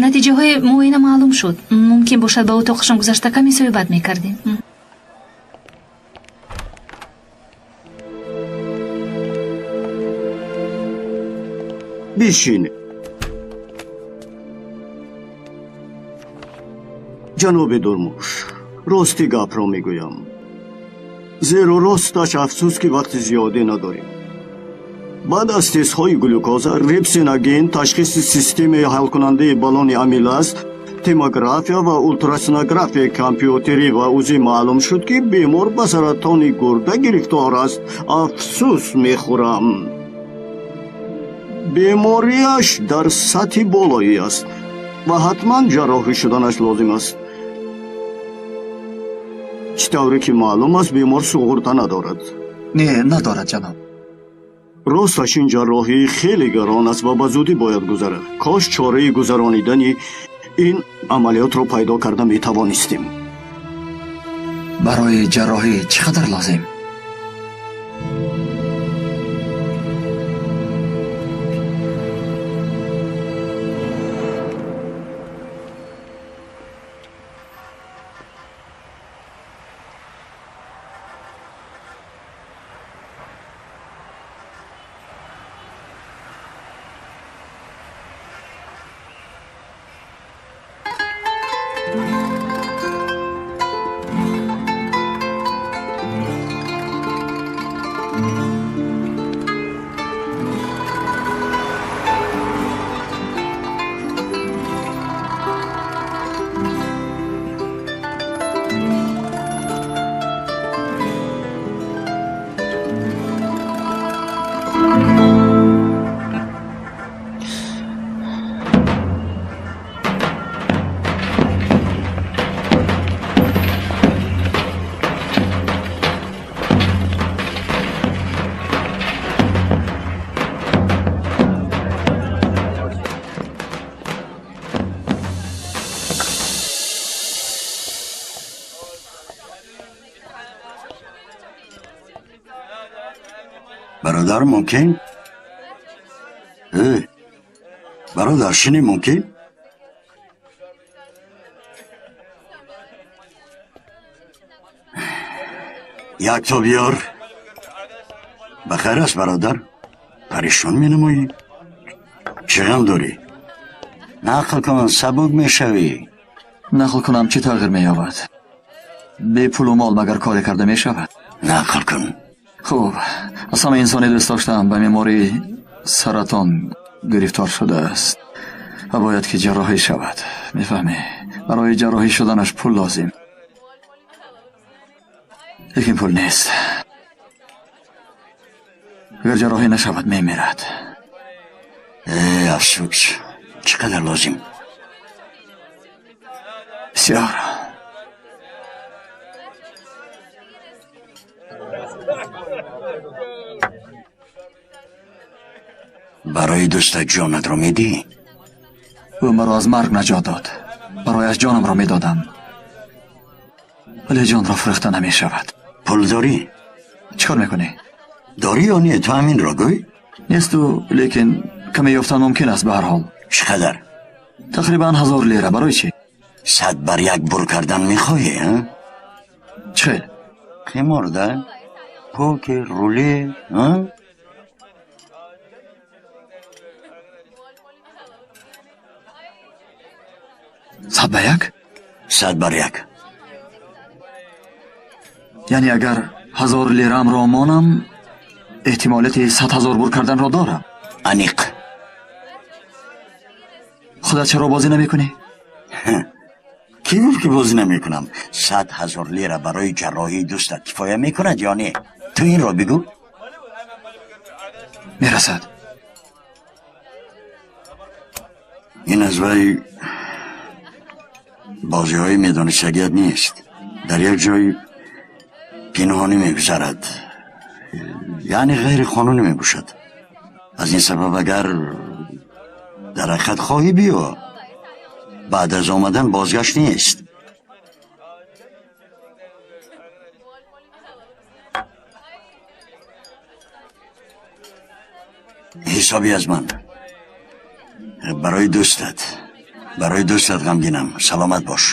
Натиҷаҳои муоина маълум шуд. Мумкин бошад ба утоқашон гузашта каме суҳбат мекардем. Бишин. Ҷаноби Дурмуш, рости гапро мегӯям. Зеро росташ афсӯс, ки вақти зиёде надорем. Баъд аз тестҳои глюкоза, репсиноген, ташхиси системаи ҳалкунандаи баллони амилаз, темография ва ултрасонографияи компютерӣ ва УЗИ маълум шуд, ки бемор ба саратони гурда гирифтор аст. Афсӯс мехӯрам. Бемориаш дар сатҳи болоӣ аст ва ҳатман ҷарроҳӣ шуданаш лозим аст. Чӣ тавре ки маълум аст, бемор суғурта надорад. Не, надорад, ҷаноб. Росташ ин ҷарроҳӣ хеле гарон аст ва ба зудӣ бояд гузарад. Кош чораи гузаронидани ин амалиётро пайдо карда метавонистем. Барои ҷарроҳӣ чӣ қадар лозим? Бародар, мумкин? Бародар, шинӣ мумкин? Як то биёр. Бахайр аст, бародар? Парешон менамоӣ? Чӣ ғам дорӣ? Нақл кун, сабук мешавӣ. Нақл кунам, чӣ тағйир меёбад? Бепулу мол магар коре карда мешавад? Нақл кун. Хуб, аз ҳама инсоне дӯст доштам ба бемории саратон гирифтор шудааст ва бояд ки ҷарроҳӣ шавад. Мефаҳмӣ, барои ҷарроҳӣ шуданаш пул лозим, лекин пул нест. Агар ҷарроҳӣ нашавад, мемирад. Афсӯс, чӣ қадар лозим? Бисёр. Барои дӯстат ҷонатро медиҳӣ? Ӯ маро аз марг наҷот дод. Барояш ҷонамро медодам, вале ҷонро фурӯхта намешавад. Пул дорӣ? Чӣ кор мекунӣ? Дорӣ ё не? Ту ҳаминро гӯй. Несту, лекин каме ёфтан мумкин аст. Ба ҳар ҳол. Чӣ қадар? Тақрибан 1000 лира. Барои чӣ? 100 бар 1 бур кардан мехоҳӣ? Чӣ хел? Қимор да? Покер, рулет? Сад ба як? 100 бар 1. Яъне агар 1000 лираамро монам, эҳтимолияти 100 000 бур карданро дорам. Аниқ. Худат чаро бозӣ намекунӣ? Кӣ гуфт ки бозӣ намекунам? 100 000 лира барои ҷарроҳии дӯстат кифоя мекунад ё не? Ту инро бигӯ. Мерасад. Ин аз вай бозиҳои медонистагият нест. Дар як ҷой пинҳонӣ мегузарад, яъне ғайриқонунӣ мебошад. Аз ин сабаб агар дар ҳақиқат хоҳӣ, биё. Баъд аз омадан бозгашт нест. Ҳисоби аз ман. Барои дӯстат, барои дӯстат ғамгинам. Саломат бош.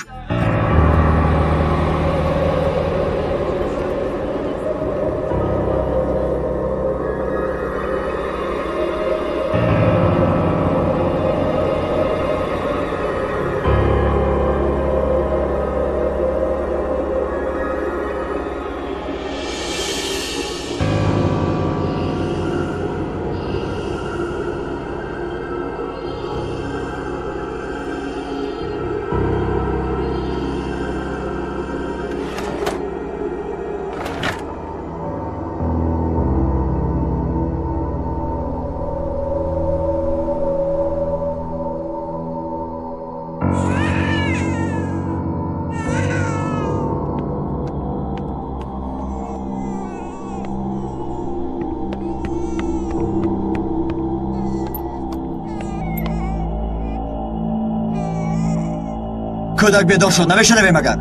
Кӯдак бедор шуд, намешунавем агар?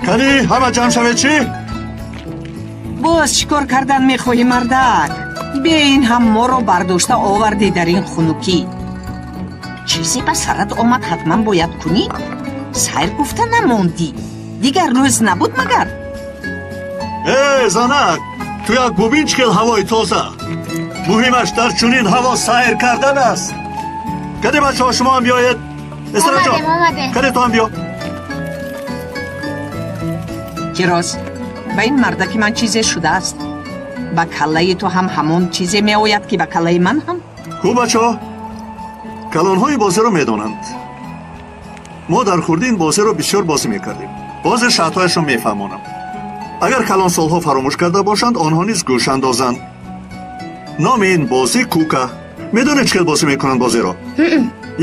Кани, ҳама ҷамъ шавед, чӣ? Боз чӣ кор кардан мехоҳӣ, мардак? Бе ин ҳам моро бардошта овардӣ дар ин хунукӣ. Чизе ба сарат омад, ҳатман бояд кунӣ? Сайр гуфта намондӣ. Дигар рӯз набуд магар? Э, занак, ту як бубин чӣ хел ҳавои тоза. Муҳимаш дар чунин ҳаво сайр кардан аст. Каде бачаҳо, шумо ҳам биёед. Эсраҷон, каде ту ҳам биё. Кироз, ба ин мардаки ман чизе шудааст. Ба каллаи ту ҳам ҳамон чизе меояд, ки ба каллаи ман ҳам. Хуб, бачаҳо, калонҳои бозиро медонанд. Мо дар хурдӣ ин бозиро бисёр бозӣ мекардем. Ҳозир шартҳояшро мефаҳмонам. Агар калонсолҳо фаромӯш карда бошанд, онҳо низ гӯш андозанд. Номи ин бозӣ кука. Медонед чӣ хел бозӣ мекунанд бозиро?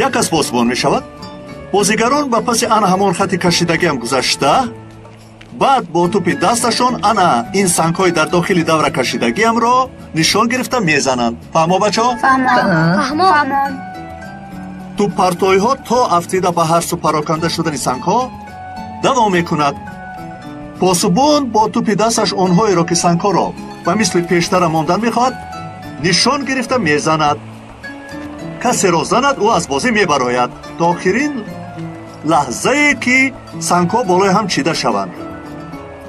Як кас посбон мешавад, Бозигарон ба паси ана ҳамон хати кашидагиам гузашта, баъд бо тӯпи дасташон ана ин сангҳои дар дохили давра кашидагиамро нишон гирифта мезананд. Фаҳмо, бачаҳо? Фаҳмо. Тӯбпартоиҳо то афтида ба ҳар сӯ пароканда шудани сангҳо давом мекунад. Посубон бо тӯпи дасташ онҳоеро, ки сангҳоро ба мисли пештара мондан мехоҳад, нишон гирифта мезанад. Касеро занад, ӯ аз бозӣ мебарояд то охирин лаҳзае, ки сангҳо болои ҳам чида шаванд.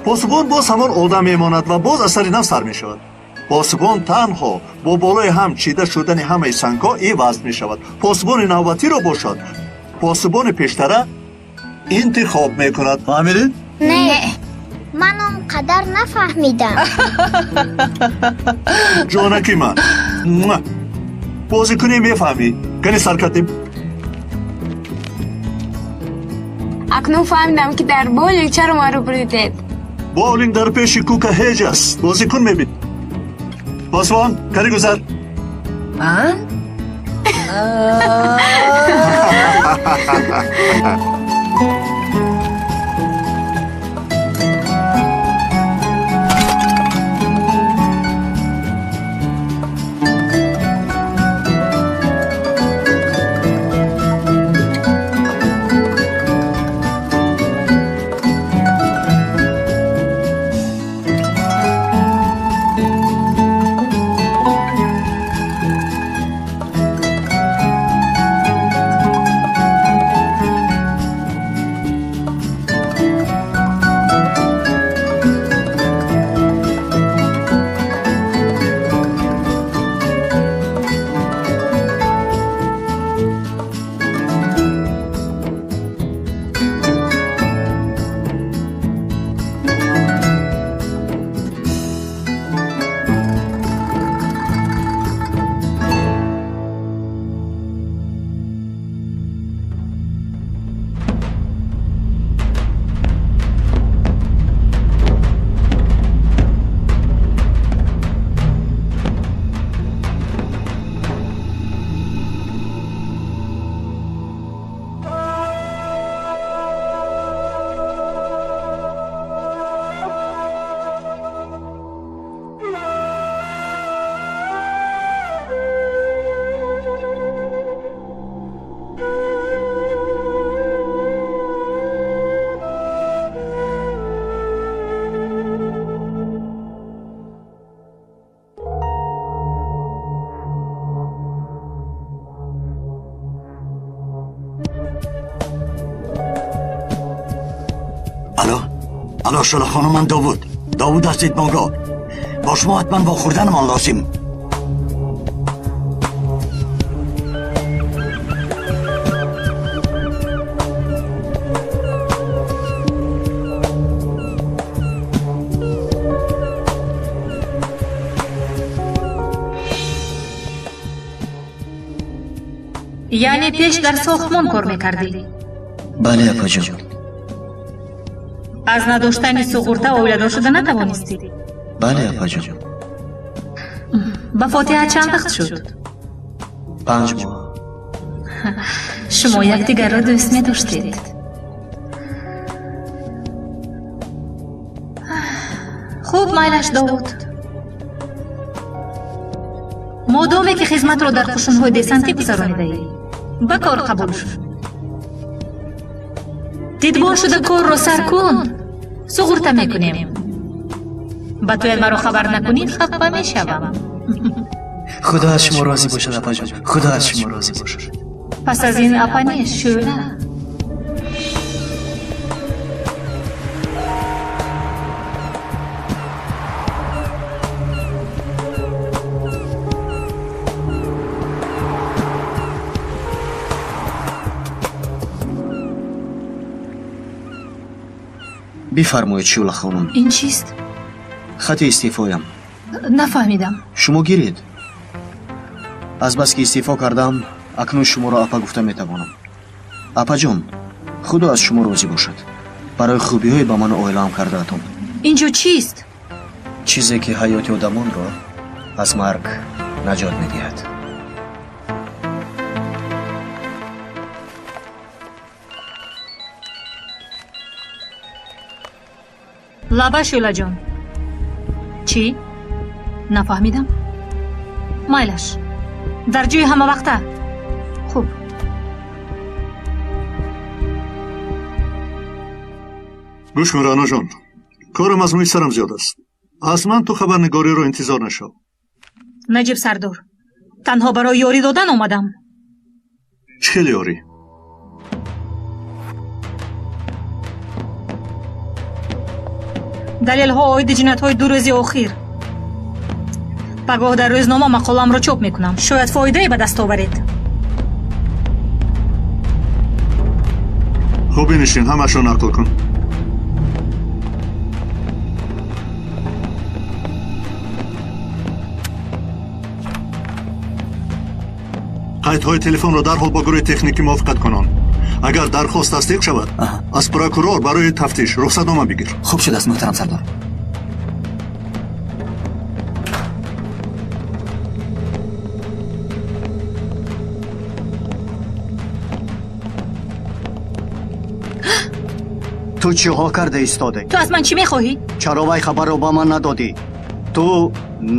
Посубон боз ҳамон одам мемонад ва боз аз сари нав сар мешавад. Посубон танҳо бо болои ҳам чида шудани ҳамаи сангҳо иваз мешавад. Посубони навбатиро бошад, посубони пештара интихоб мекунад. Фаҳмидед? Не, ман он қадар нафаҳмидам. Ҷонаки ман, бозӣ кунӣ мефаҳмӣ. Кани сар кардем. Акнун фаҳмидам, ки дар боулинг чаро маро бурдед. Боулинг дар пеши кука ҳеҷ аст. Бозӣ кун, мебин. Посбон, кани гузар. Ман? الو شله خانم، من داوود از دیدبانگاه. با شما حتما با خوردن من لازم. یعنی پیش در ساختمان کار میکردی؟ بله اپا جان. از نداشتن суғурта оиладор шуда натавонистӣ? Бале, апаҷон. Ба Фотиҳа чанд вақт шуд? 5 моҳ. Шумо якдигарро дӯст медоштед. Хуб, майлаш, Довуд. Модоме ки хизматро дар қушунҳои десантӣ гузаронидаӣ, ба кор қабул шуд. Дидбон шуда корро сар кун, суғурта мекунем. Ба туят маро хабар накунӣ, хафа мешавам. Худо аз шумо розӣ бошад, апаҷон. Худо аз шумо розӣ бошад. Пас аз ин апа нест, Шӯла. Бифармоед, Шӯла хонум. Ин чист? Хати истеъфоям. Нафаҳмидам. Шумо гиред. Азбаски истеъфо кардам, акнун шуморо апа гуфта метавонам. Апаҷон, худо аз шумо розӣ бошад барои хубиҳое ба ману оилаам кардаатон. Инҷо чист? Чизе ки ҳаёти одамонро аз марг наҷот медиҳад. Лаба Шӯлаҷон. Чӣ? Нафаҳмидам. Майлаш. Дар ҷои ҳамавақта. Хуб. Гӯш кун, Раъноҷон. Корам аз мӯи сарам зиёд аст. Аз ман ту хабарнигориро интизор нашав. Наҷиб сардор, танҳо барои ёрӣ додан омадам. Чӣ хел ёрӣ? Далелҳо оиди ҷиноятҳои ду рӯзи охир. Пагоҳ дар рӯзнома мақоламро чоп мекунам. Шояд фоидае ба даст оваред. Хуб, бинишин, ҳамашро нақл кун. Қайдҳои телефонро дарҳол бо гурӯҳи техникӣ мувофиқат кунон. Агар дархост тасдиқ шавад, аз прокурор барои тафтиш рухсатнома бигир. Хуб шудааст, муҳтарам сардор. Ту чиҳо карда истодӣ? Ту аз ман чӣ мехоҳӣ? Чаро вай хабарро ба ман надодӣ? Ту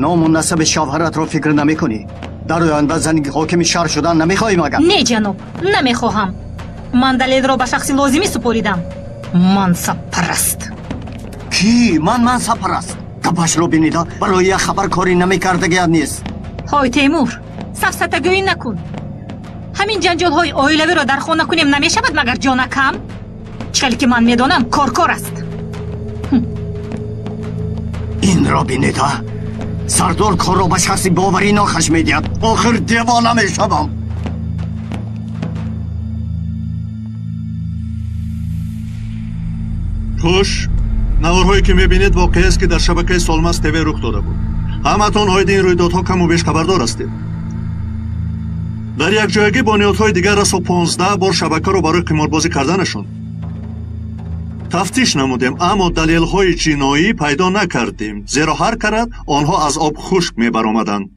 ному насаби шавҳаратро фикр намекунӣ? Дар оянда зани ҳокими шаҳр шудан намехоҳӣ магар? Не, ҷаноб, намехоҳам. Ман далелро ба шахси лозимӣ супоридам. Мансабпараст. Кӣ? Ман мансабпараст? Гапашро бинида барои як хабар корӣ намекардагият нест. Ҳой Темур, сафсатагӯӣ накун. Ҳамин ҷанҷолҳои оилавиро дар хона кунем намешавад магар, ҷонакам? Чӣ хеле ки ман медонам, коркор аст. Инро бинида сардор корро ба шахси боварӣ нохаш медиҳад. Охир девона мешавам. Хуш, наворҳое ки мебинед воқеаест, ки дар шабакаи Солмаз ТВ рух дода буд. Ҳаматон оиди ин рӯйдодҳо каму беш хабардор ҳастед. Дар якҷоягӣ бо ниҳодҳои дигар расо 15 бор шабакаро барои қиморбозӣ карданашон тафтиш намудем, аммо далелҳои ҷиноӣ пайдо накардем, зеро ҳар карат онҳо аз об хушк мебаромаданд.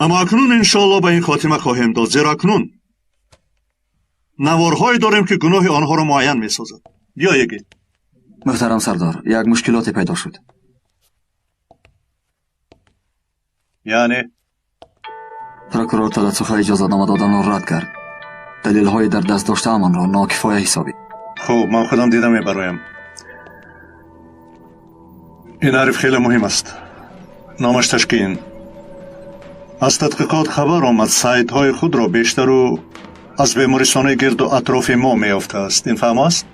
Аммо акнун иншоалло ба ин хотима хоҳем дод, зеро акнун наворҳое дорем, ки гуноҳи онҳоро муайян месозад. Биё, егит. Муҳтарам сардор, як мушкилоте пайдо шуд. Яъне? Прокурор Талатсуха иҷозатнома доданро рад кард. Далелҳои дар даст доштаамонро нокифоя ҳисобид. Хуб, ман худам дида мебароям. Ин ҳариф хеле муҳим аст. Номаш Ташкин. Аз тадқиқот хабар омад, сайтҳои худро бештару аз бемористони гирду атрофи мо меёфтааст. Ин фаҳм аст?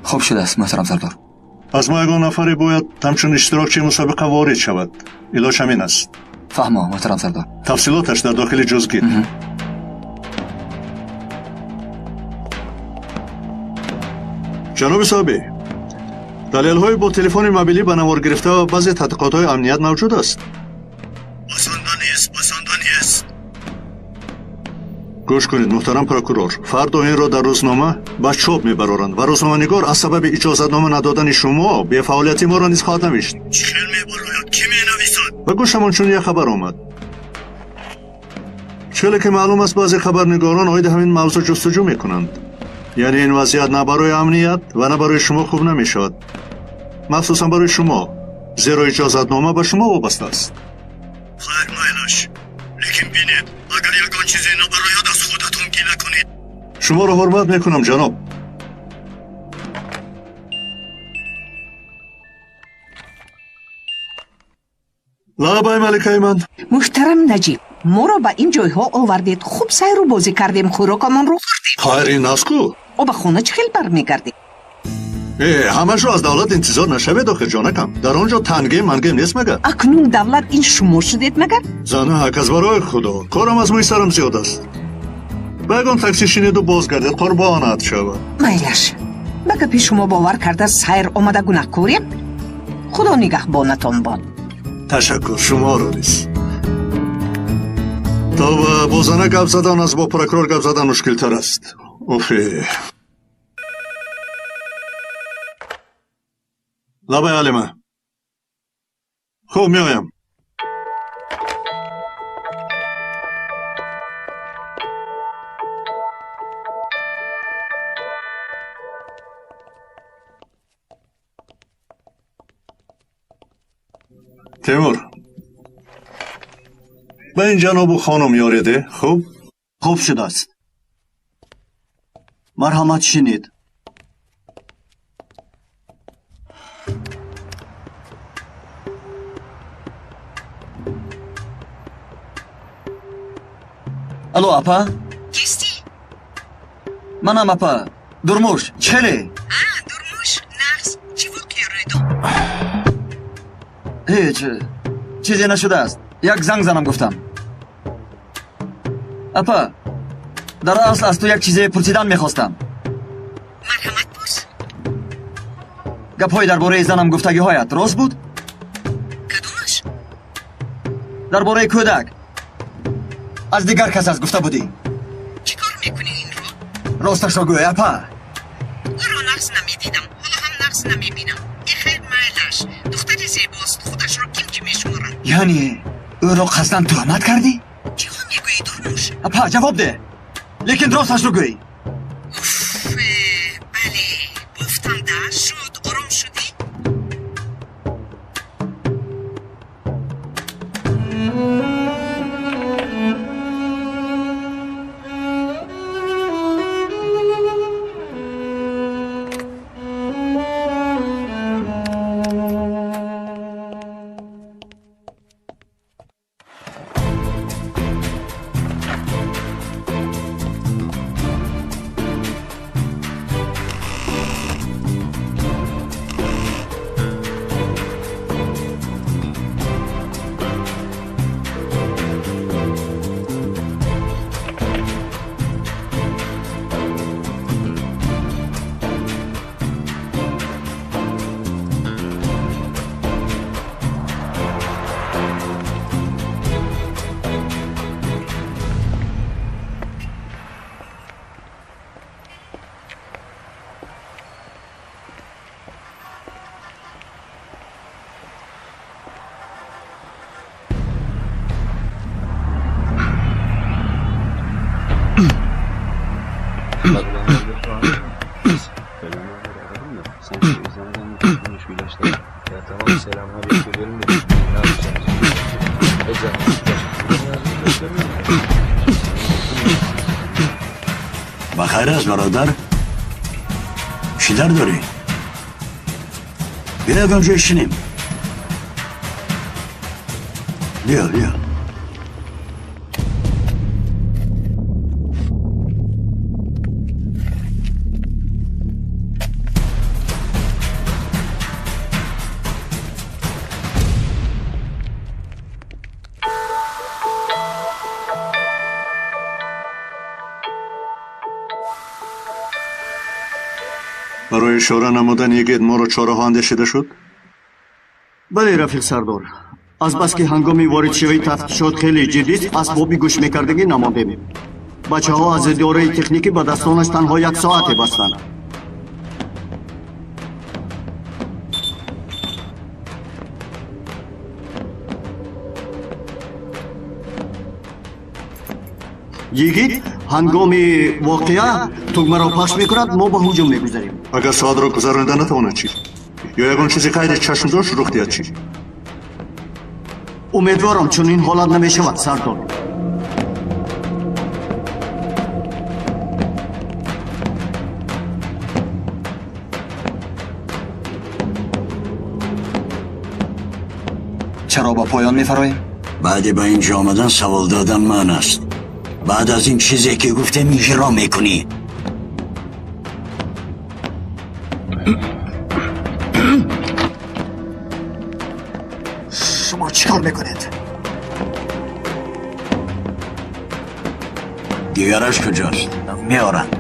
Хуб шудааст, муҳтарам сардор. Аз мо ягон нафаре бояд ҳамчун иштирокчии мусобиқа ворид шавад. Илоҷ ҳамин аст. Фаҳмо, муҳтарам сардор. Тафсилоташ дар дохили ҷузгид. Ҷаноби соҳибӣ, далелҳои бо телефони мобилӣ ба навор гирифта ва баъзе тадқиқотҳои амният мавҷуд аст. Басанда нест, басанда нест. Гӯш кунед, муҳтарам прокурор, фардо инро дар рӯзнома ба чоп мебароранд ва рӯзноманигор аз сабаби иҷозатнома надодани шумо бефаъолияти моро низ хоҳад навишт. Чӣ хел мебарояд? Кӣ менависад? Ба гӯшамон чун як хабар омад. Челе ки маълум аст, баъзе хабарнигорон оиди ҳамин мавзӯъ ҷустуҷӯ мекунанд. Яъне ин вазъият на барои амният ва на барои шумо хуб намешавад. Махсусан барои шумо, зеро иҷозатнома ба шумо вобаста аст. Хайр, майлаш. Лекин бинед, агар ягон чизе набарояд, аз худатон гила кунед. Шуморо ҳурмат мекунам, ҷаноб. Лабай, маликаи ман. Муҳтарам Наҷиб, моро ба ин ҷойҳо овардед. Хуб сайру бозӣ кардем, хӯрокамонро хӯрдем. Хайр, ин аст ку? О, ба хона чӣ хел бармегардем? Ҳамашро аз давлат интизор нашавед, охир ҷонакам. Дар он ҷо тангем мангем нест магар? Акнун давлат ин шумо шудед магар? Занак, аз барои худо, корам аз мӯи сарам зиёд аст. Ба ягон такси шинеду бозгардед, қурбонат шавад. Майлаш, ба гапи шумо бовар карда сайр омада гунаҳкорем? Худо нигаҳбонатон бод. Ташаккур, шуморо низ. То бо зана гап задан аз бо прокурор гап задан мушкилтар аст. Уфе. Лабай, Алима. Хуб, меоям. Темур, ба ин ҷанобу хонум ёре деҳ. Хуб? Хуб шудааст. Марҳамат, шинед. Алло, апа? Кистӣ? Манам, апа. Дурмуш, чӣ хеле? А, Дурмуш, нағз. Чӣ воқеа рӯй дод? Ҳеҷ, чизе нашудааст. Як занг занам гуфтам. Апа, дар асл аз ту як чизе пурсидан мехостам. Марҳамат, пурс. Гапҳои дар бораи занам гуфтагиҳоят рост буд? Кадомаш? Дар бораи кӯдак. Аз дигар кас аст гуфта будӣ. Чӣ кор мекунӣ инро? Росташро гӯй, апа. Ӯро нағз намедидам, ҳоло ҳам нағз намебинам. Э, хайр, майлаш. Духтари зебост, худашро ким чӣ мешуморад? Яъне ӯро қасдан туҳмат кардӣ? Чӣ хо мегӯӣ, Дурмуш? Апа, ҷавоб деҳ. Лекин росташро гӯй. Уф, бале, бофтанда шуд, ором шудӣ? Бахайр аст, бародар? Чӣ дар дорӣ? Биё, ягон ҷой шинем. Биё, биё. Барои ишора намудани йигит моро чораҳо андешида шуд? Бале, рафиқ сардор. Азбаски ҳангоми воридшавии тафтишот хеле ҷиддист, асбоби гӯшмекардагӣ намондем. Бачаҳо аз идораи техникӣ ба дастонаш танҳо як соате бастанд. Йигит ҳангоми воқеа тугмаро пахш мекунад, мо ба ҳуҷум мегузарем. Агар соатро гузаронида натавонад чӣ? Ё ягон чизи ғайри чашмдошт рух диҳад чӣ? Умедворам, чунин ҳолат намешавад, сардор. Чаро ба поён мефароем? Баъди ба ин ҷо омадан савол додан ман аст. Баъд аз ин чизе ки гуфтем, иҷро мекунӣ. Шумо чӣ кор мекунед? Дигараш куҷост? Меоранд.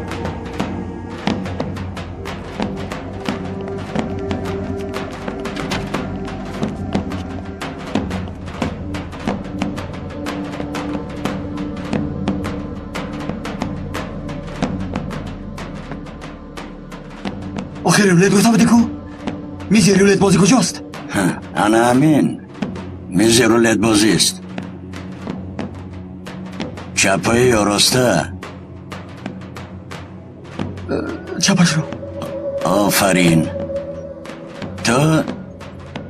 Охир рулет гуфта будӣ ку? Мизи рулетбозӣ куҷост? Ана ҳамин мизи рулетбозист. Чапаи ё роста? Чапашро. Офарин. Ту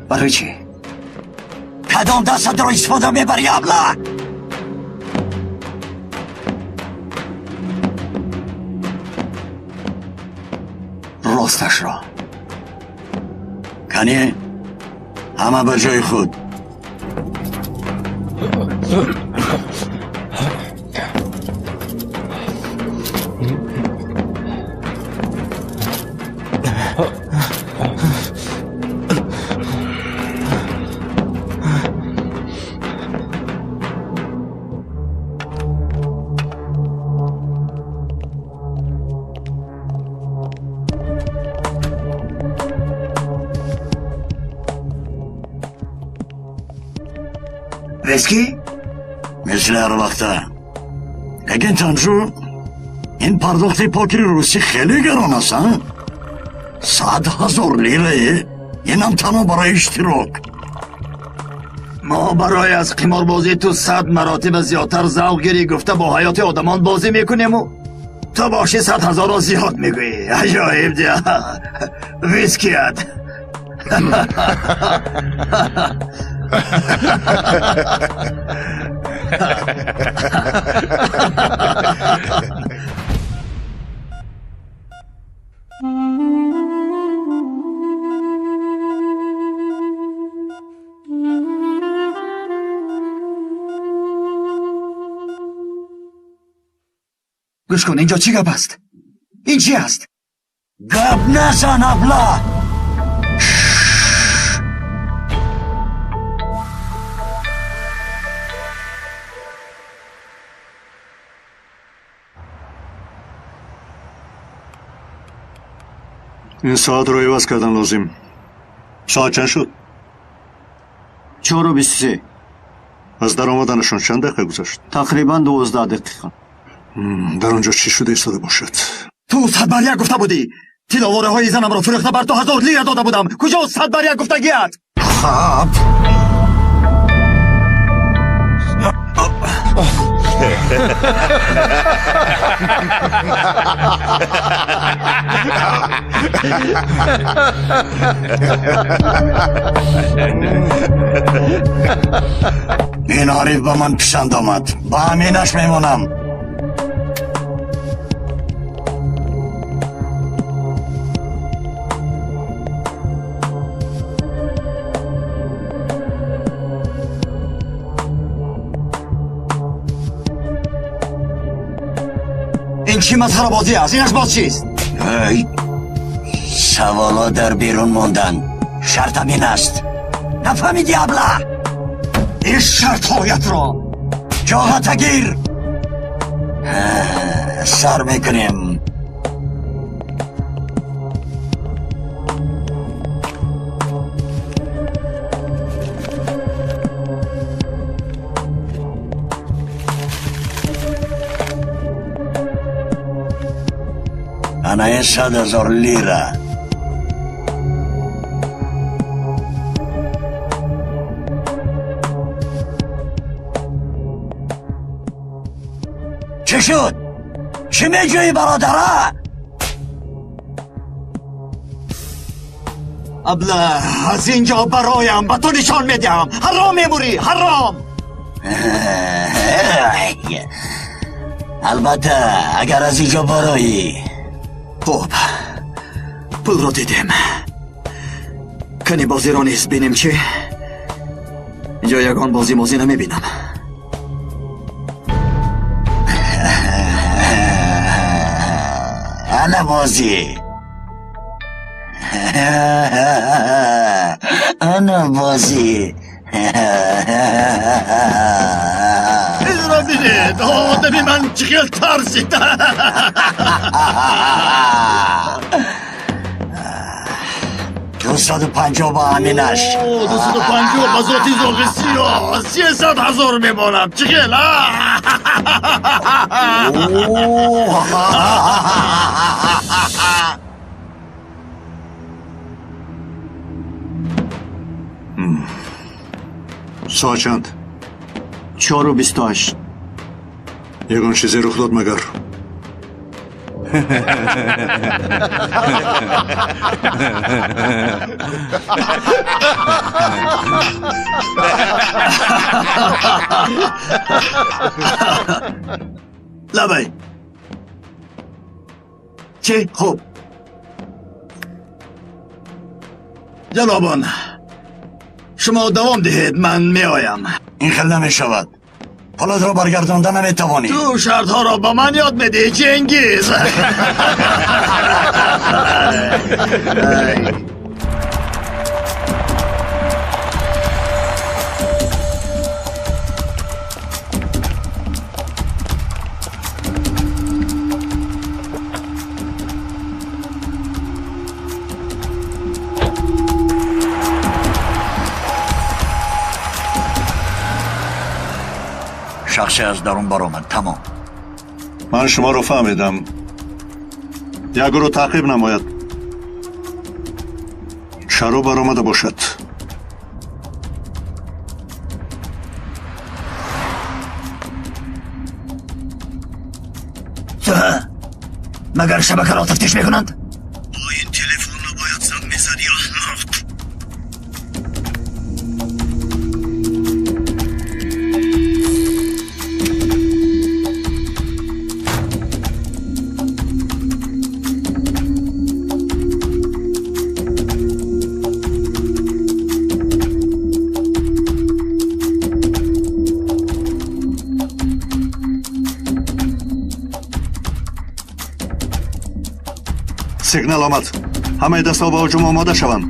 барои чӣ? Кадом дастатро истифода мебарӣ, абла? Росташро. Кане, ҳама ба ҷои худ. Виски? Мисли ҳар вақта. Лекин Танҷу, ин пардохти покери русӣ хеле гарон аст, а? 100 000 лирае? Инам танҳо барои иштирок. Мо барои аз қиморбозӣ ту 100 маротиба зиёдтар завқ гирӣ гуфта бо ҳаёти одамон бозӣ мекунему ту боши 100 000-ро зиёд мегӯӣ. Аҷоиб дия. Виският. Гӯш кун, инҷо чӣ гап аст? Ин чи аст? Гап назан, абла! Ин соатро иваз кардан лозим. Соат чанд шуд? 4:23. Аз даромаданашон чанд дақиқа гузашт? Тақрибан 12 дақиқа. Дар он ҷо чӣ шуда истода бошад? Ту 100 бар 1 гуфта будӣ. Тиловораҳои занамро фурӯхта бар ту 1000 лира дода будам. Куҷо 100 бар 1 гуфтагият? Хаб. Ин ҳариф ба ман писанд омад. Ба ҳаминаш мемонам. Ин чӣ масхарабозӣ аст? Инаш боз чист? Эй, саволо дар берун монданд. Шартам ин аст. Нафаҳмидӣ, абла? Ин шартҳоятро ҷоҳатагир. Сар мекунем. Ана ин 100 000 лира. Чӣ шуд? Чӣ меҷӯӣ, бародара? Абла, аз ин ҷо бароям ба ту нишон медиҳам. Ҳаром мемурӣ, ҳаром. Албатта, агар аз ин ҷо бароӣ. Хуб, пулро дидем. Кани бозиро низ бинем чӣ? Инҷо ягон бозӣ мозӣ намебинам. Ана бозӣ. Ана бозӣ. Инро бинед, одами ман чӣ хел тарсид. 250 ба ҳаминаш. 250 ба зоти зоғи сиёҳ 300 000 мемонам. Чӣ хел? Соат чанд? 4:28. Ягон чизе рух дод магар? Лабай. Чӣ? Хуб. Ҷанобон, шумо давом диҳед, ман меоям. Ин хел намешавад. Пулатро баргардонда наметавонӣ. Ту шартҳоро ба ман ёд медиҳӣ, Чингиз. Шахсе аз дарун баромад. Тамом. Ман шуморо фаҳмидам. Як гурӯҳ таъқиб намояд. Шаро баромада бошад. Магар шабакаро тафтиш мекунанд? Бо ин телефон набояд занг мезадӣ, аҳмақ. Сигнал омад. Ҳамаи дастҳо ба ҳуҷум омода шаванд.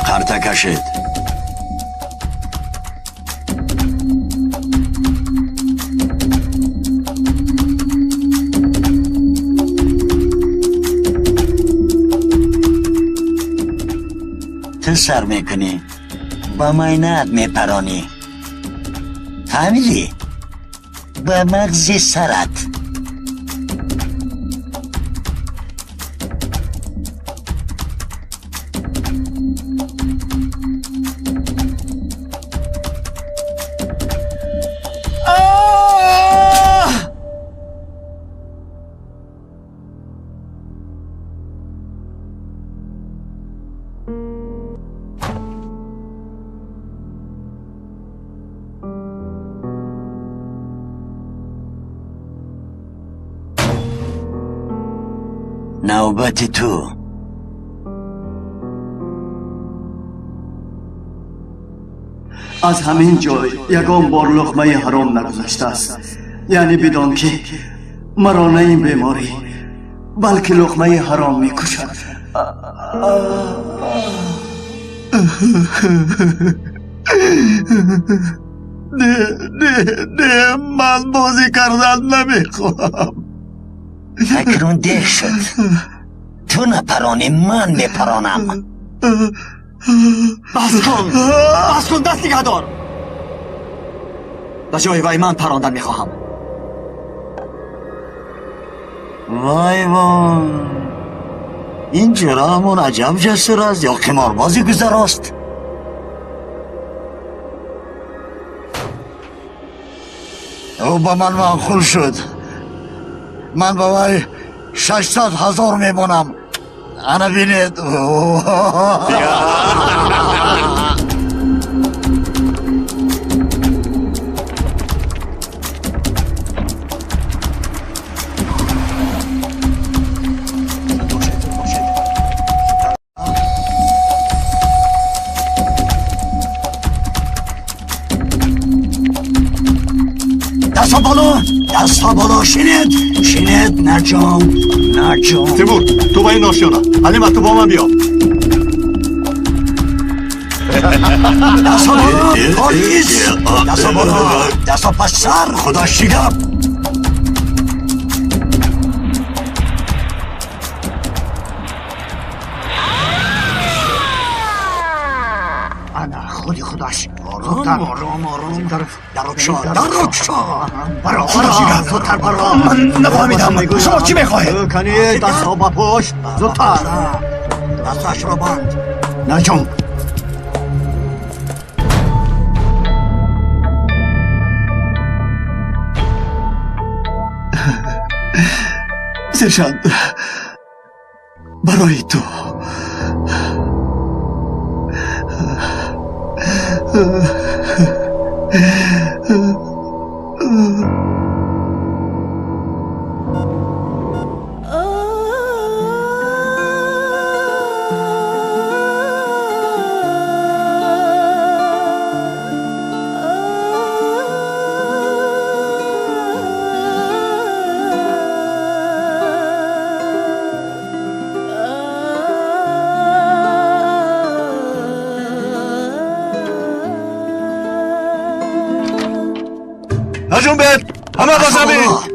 Қарта кашед. Ту сар мекунӣ, ба майнаат мепаронӣ. Фаҳмидӣ? Ба мағзи сарат. Навбати ту. Аз ҳамин ҷой ягон бор луқмаи ҳаром нагузаштааст. Яъне бидон ки маро на ин беморӣ, балки луқмаи ҳаром мекушад. Не, не, не, ман бозӣ кардан намехоҳам. Акнун дер шуд. Ту напаронӣ, ман мепаронам. Бас кун, бас кун, даст нигаҳ дор. Ба ҷои вай ман парондан мехоҳам. Вай вой, ин ҷураамон аҷаб ҷасур аст ё қиморбози гузарост. Ӯ ба ман маъқул шуд. Ман ба вай 600 000 мемонам. Ана бинед. دستا بالا، دستا بالا، شینید، شینید، نجام، نجام. تیمور، تو با این ناشیانه. حلیمه، تو با من بیا. دستا بالا، پلیس، دستا بالا، دستا پس سر، خدا شیگم. انا خودی خودش. آرام آرام آرام. درکشا، درکشا. برا، برا، زودتر برا. من نفهمیدم شما چی میخواهید؟ کنی دستها با پشت، زودتر. دستش را بند. نجم. Сержант, барои ту.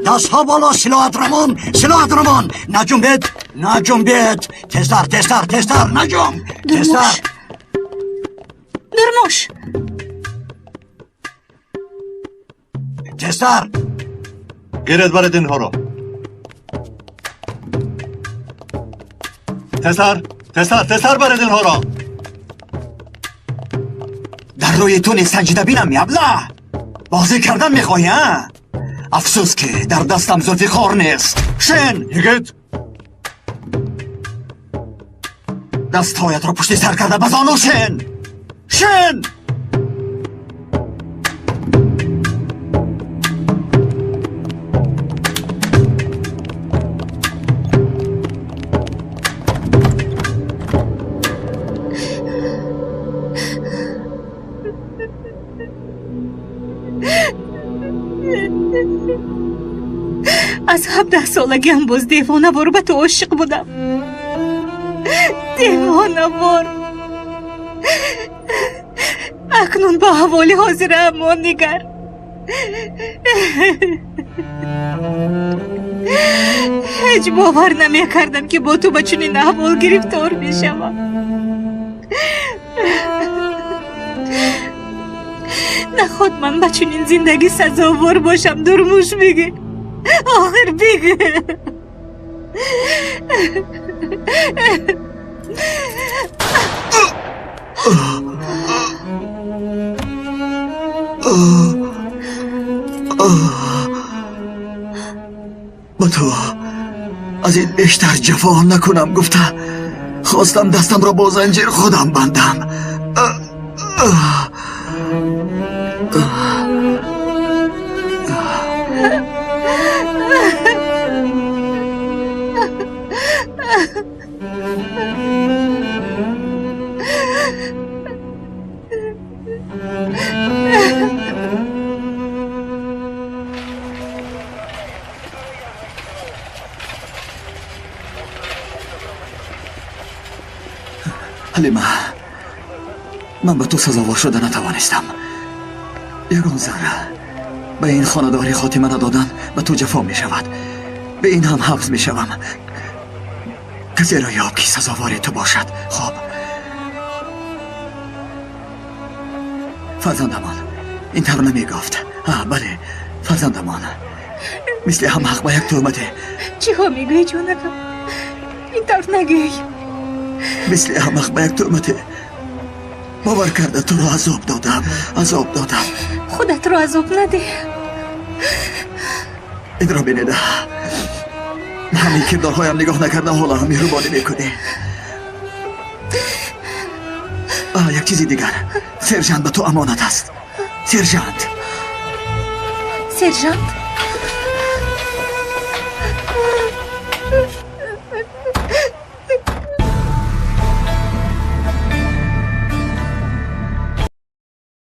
دستها بالا، سلاحت رمان، سلاحت رمان. نجنبید، نجنبید. تزتر، تزتر، تزتر، نجنب. تزتر. درموش. تزتر. گیرد برد اینها را. تزتر، تزتر، تزتر برد اینها را. در روی تو سنجیده بینم یبلا. بازی کردن میخواهی ها؟ افسوس که در دستم ذوالفقار نیست. شن یگت، دستهایت را پشت سر کرده بزانو شن. شن. از 17 солагиам боз девонавор ба ту ошиқ будам. Девонавор. Акнун ба аҳволи ҳозираамон нигар. Ҳеҷ бовар намекардам ки бо ту ба чунин аҳвол гирифтор мешавам. Наход ман ба чунин зиндагӣ сазовор бошам, Дурмуш бигӯ. آخر بگو. با تو از این بیشتر جفا نکنم گفته خواستم دستم را با زنجیر خودم بندم. ҳалима, ман ба ту сазовор шуда натавонистам. Ягон зарра ба ин хонадорӣ хотима надодан ба ту ҷафо мешавад. Ба ин ҳам ҳабс мешавам. Касеро ёб ки сазовори ту бошад. Хоб фарзандамон ин тавр намегуфт. Бале, фарзандамон мисли ҳам ҳақ ба як туҳмате. Чиҳо мегӯӣ, ҷонакам? Ин тавр нагӯй. Мисли ҳамақ ба як туҳмате бовар карда туро азоб додам, азоб додам. Худатро азоб надеҳ. Инро бинеда, ба ҳамаи кирдорҳоям нигоҳ накарда ҳоло ҳам меҳрубонӣ мекунӣ. Як чизи дигар, сержант ба ту амонат аст. Сержант. Сержант?